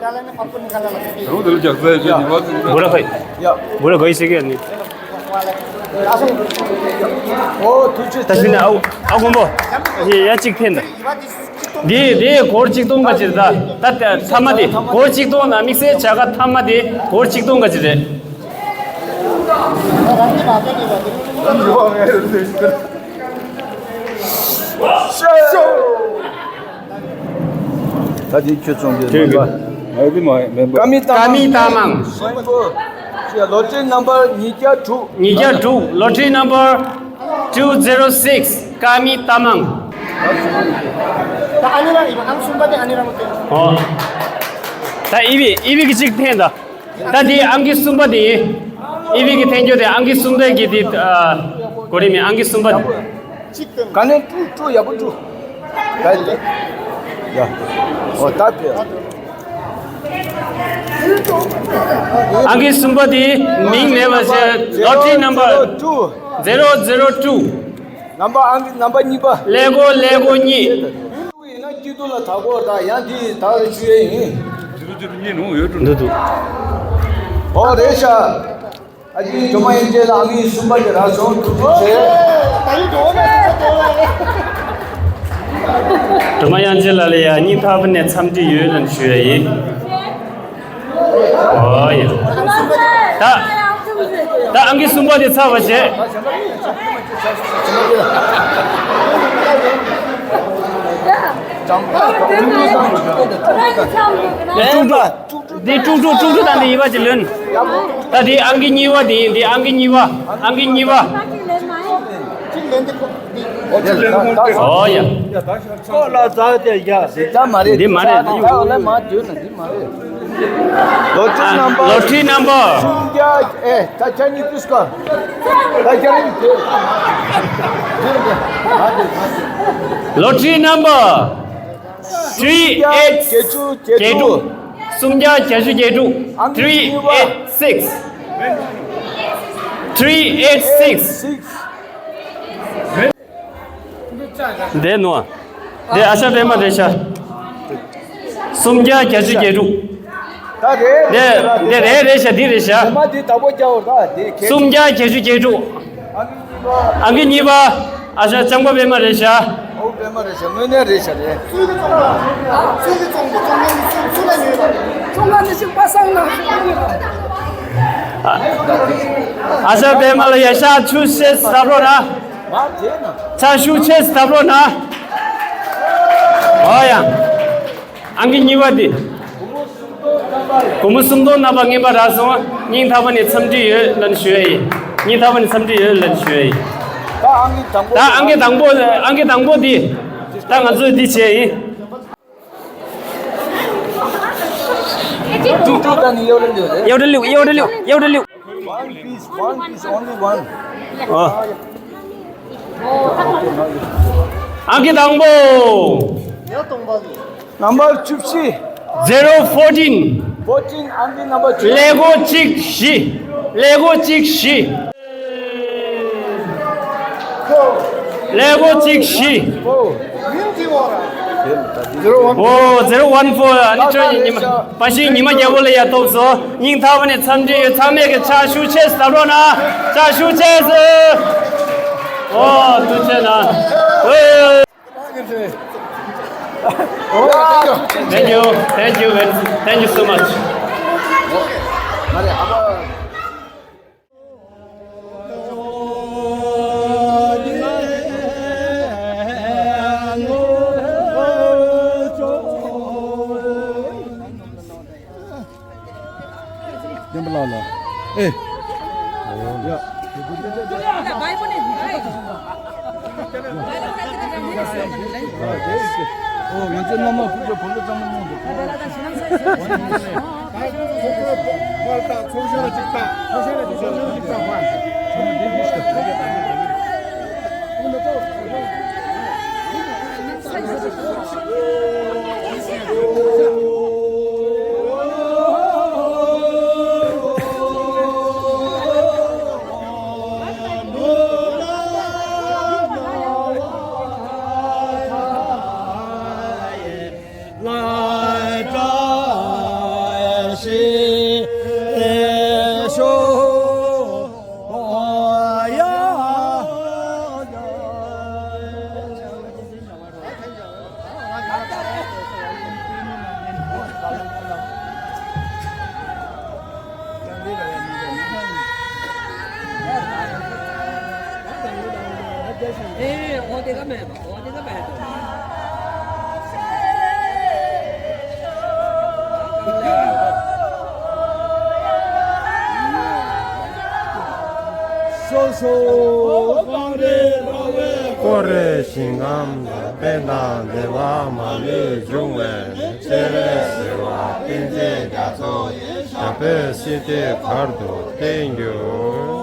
རང་དེ་ལ་རྒྱག་ས་ཡོད་ཅེས་ཉི་མ་ཟིན། བུ་ར་ཁོས། ཡ། བུ་ར་ཁོས་ཤེས་ཀྱི་ནི། ཨོ། ཐུགས་རྗེ་ཆེ། ད་ཤི་ན་ཨ། ཨ། མགོན་པོ། ཡ་ཡ་གཅིག་འཐེན་ད། འདི་འདི་སྒོར་གཅིག་སྟོང་ག་ཅིག་རེད་ད། ད་ད་ཐ་མ་དེ་སྒོར་གཅིག་སྟོང་ན་དམིགས་བསལ་བྱ་དགའ་ཐ་མ་དེ་སྒོར་གཅིག་སྟོང་ག་ཅིག་རེད། ད་དེ་ཁྱོད་ཚོང་གི་མེན་པ། ཨ་དེ་མ་མེན་པ། ཀ་མི་ཏ་ཀ་མི་ཏ་མང་། ལོ་ཊི་རི་ནམ་པར་ཉིས་བརྒྱ་དྲུག་ཉིས་བརྒྱ་དྲུག་ལོ་ཊི་རི་ནམ་པར་ཊུ་ཛི་རོ་སིགས། ཀ་མི་ཏ་མང་། ད་ཨ་ནི་རང་ཡིན་པ། ཨང་གསུམ་པ་དེ་ཨ་ནི་རང་མ་སྟོན། ཨོ། ད་ཨི་བི་ཨི་བི་གི་གཅིག་འཐེན་ད། ད་དེ་ཨང་ཀི་གསུམ་པ་དེ་ཡིན། ཨི་བི་གི་འཐེན་རྒྱུ་དེ་ཨང་ཀི་གསུམ་པའི་གི་དེ། ཨ། གོ་རིམ་ཨང་ཀི་གསུམ་པ་དེ། ག་ནས་དཀྲུག་དཀྲུག་ཡག་པོ་དཀྲུག་ད་ཡ། ཨོ་ད་དེ། ཨང་ཀི་གསུམ་པ་དེ་མིང་མེད་པ་བྱས། ལོ་ཊི་རི་ནམ་པར་ཛི་རོ་ཛི་རོ་ཊུ། ནམ་པར་ཨང་ཀི་ནམ་པར་གཉིས་པ། ཀླད་ཀོར་ཀླད་ཀོར་གཉིས། ཡིན་ན་སྐྱིད་སྡུག་ལ་ད་གོ་ད་ཡང་འདི་ད་ཞུ་ཡས་ཡིན། འདུག་འདུག་ཨོ་རེད་ཤག་ཨ་ཅེ་སྒྲོལ་མ་དབྱངས་ཅན་ལགས་ཨང་ཀི་གསུམ་པ་དེ་རག་སོང་། ཐུགས་རྗེ་ཆེ། སྒྲོལ་མ་དབྱངས་ཅན་ལགས་ལ་ཡ་སྙིང་ཐག་པ་ནས་འཚམས་འདྲི་ཡོད་ལབ་ཞུ་ཡ་ཡིན། ཨོ་ཡ། ད་ད་ཨང་ཀི་གསུམ་པ་དེ་ཚར་བ་བྱས། དཀྲུག་དཀྲུག་དཀྲུག་དཀྲུག་དང་དེ་ཡིན་པ་ཅིག་ལོན། ད་དེ་ཨང་ཀི་གཉིས་པ་དེ་ཡིན། དེ་ཨང་ཀི་གཉིས་པ། ཨང་ཀི་གཉིས་པ། ཨོ་ཡ། ལོ་ཊི་རི་ནམ་པར། ལོ་ཊི་རི་ནམ་པར། སུམ་བརྒྱ། ཨེ། ད་ཁྱེད་གཉིས་ཀྱིས་ཀ་ད་ཁྱེད་གཉིས་ཀྱིས། ལོ་ཊི་རི་ནམ་པར། ཐི་རི་ཨེཊ་བརྒྱད་ཅུ་གྱ་དྲུག་སུམ་བརྒྱ་བརྒྱད་ཅུ་གྱ་དྲུག three eight six three eight six འདི་ནོ། འདི་ཨ་ཤ་པད་མ་རེད་ཤག་སུམ་བརྒྱ་བརྒྱད་ཅུ་གྱ་དྲུག་ད་རེད། འདི་འདི་རེད་རེད་ཤག་འདི་རེད་ཤག་རེད་མ་འདི་དག་པོ་རྒྱག་འོ་ད་འདི་ཁྱེད། སུམ་བརྒྱ་བརྒྱད་ཅུ་གྱ་དྲུག་ཨང་ཀི་གཉིས་པ། ཨ་ཤ་ལྕང་པ་པད་མ་རེད་ཤག་ཨོ་པད་མ་རེད་ཤག་དངོས་གནས་རེད་ཤག་རེད། སུས་ཀྱི་བཙོང་པ། སུས་ཀྱི་བཙོང་པ། བཙོང་མཁན་གྱི་སུ་སུ་ལ་ཉོས་པ། བཙོང་མཁན་ནི་ཤིག་པ་སང་ན། ཨ་ཤ་པད་མ་ལ་ཡ་ཤ་ཆུ་ཤེས་ཟབ་རོ་ན། ཆ་ཤུ་ཆེས་ཟབ་རོ་ན། ཨོ་ཡ། ཨང་ཀི་གཉིས་པ་འདི། སྒོར་མོ་སུམ་སྟོང་རྣམ་པ་རྔན་པ་རག་སོང་། སྙིང་ཐག་པ་ནས་འཚམས་འདྲི་ཡོད་ལབ་ནས་ཞུ་ཡ་ཡིན། སྙིང་ཐག་པ་ནས་འཚམས་འདྲི་ཡོད་ལབ་ནས་ཞུ་ཡ་ཡིན། ད་ཨང་ཀི་དང་པོ། ད་ཨང་ཀི་དང་པོ། ཨང་ཀི་དང་པོ་འདི། ད་ང་ཚོས་འདི་བྱས་ཡིན། ཏུ་ཏུ་ད་ནི་གཡོ་རེ་ལུ་རེད། གཡོ་རེ་ལུ། གཡོ་རེ་ལུ། གཡོ་རེ་ལུ། One piece, one piece, only one. ཨ། ཨང་ཀི་དང་པོ། Number བཅུ་བཞི། Zero fourteen. Fourteen, ཨང་ཀི་number བཅུ། ཀླད་ཀོར་གཅིག་བཞི། ཀླད་ཀོར་གཅིག་བཞི། ཀླད་ཀོར་གཅིག་བཞི། Four. ཨོ། Zero one four. ཨ་ནི་ཁྱོད་ཉི་མ། པ་ཤིང་ཉི་མ་རྒྱལ་པོ་ལ་ཡ་ཐོབ་སོང་། སྙིང་ཐག་པ་ནས་འཚམས་འདྲི་ཡོད། ཚང་མས་ཀྱི་ཕྱག་ཤུགས་ཆེ་ཙམ་རོགས་གནང་། ཕྱག་ཤུགས་ཆེ་ཙམ། ཨོ། ཐུགས་རྗེ་གནང་། Thank you, thank you, thank you so much. བསྟན་པ་ལགས་ལ། ཨེ། ཡ། ཨོ། ང་ཚོའི་མནའ་མ་ཁུ་ཚོ་བོད་ལ་གཙང་མ་མང་འདུག་ཚོགས་ཞུགས་ལ་གཅིག་ཐག་ཚོགས་ཞུགས་ལ་གཅིག་ཐག་སོ་སོ་སྐོར་རེ་ཞིང་ཁམས་དཔལ་དང་བདེ་བ་མ་ལུས་འབྱུང་བའི་སྤྱན་རས་གཟིགས་དབང་བསྟན་འཛིན་རྒྱ་མཚོ་ཡི་ཞབས་པད་སྲིད་མཐའི་བར་དུ་བརྟན་གྱུར།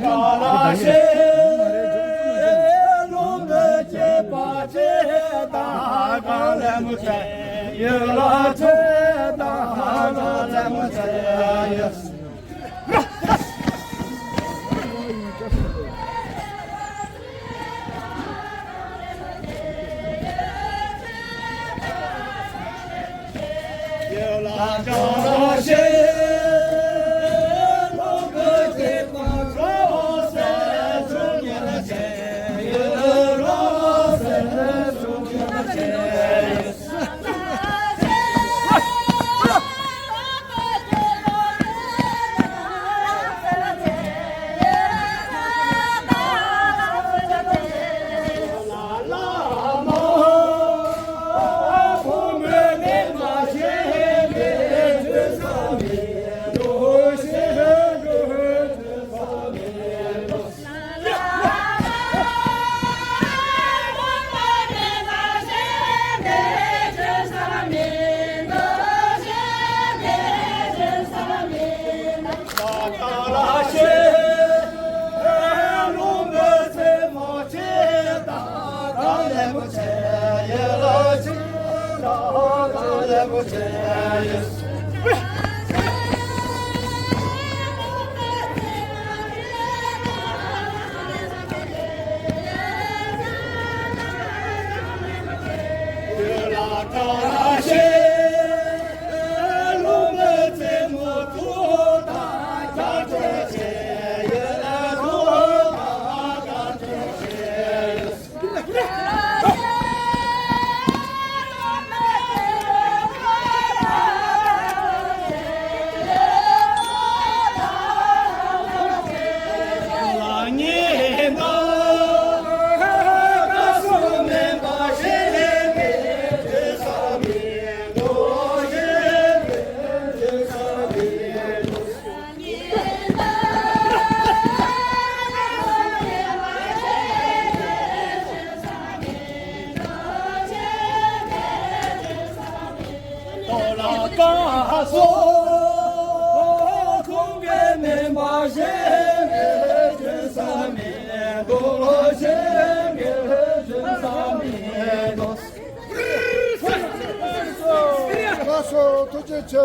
ལགས་སོ། ཐུགས་རྗེ་ཆེ།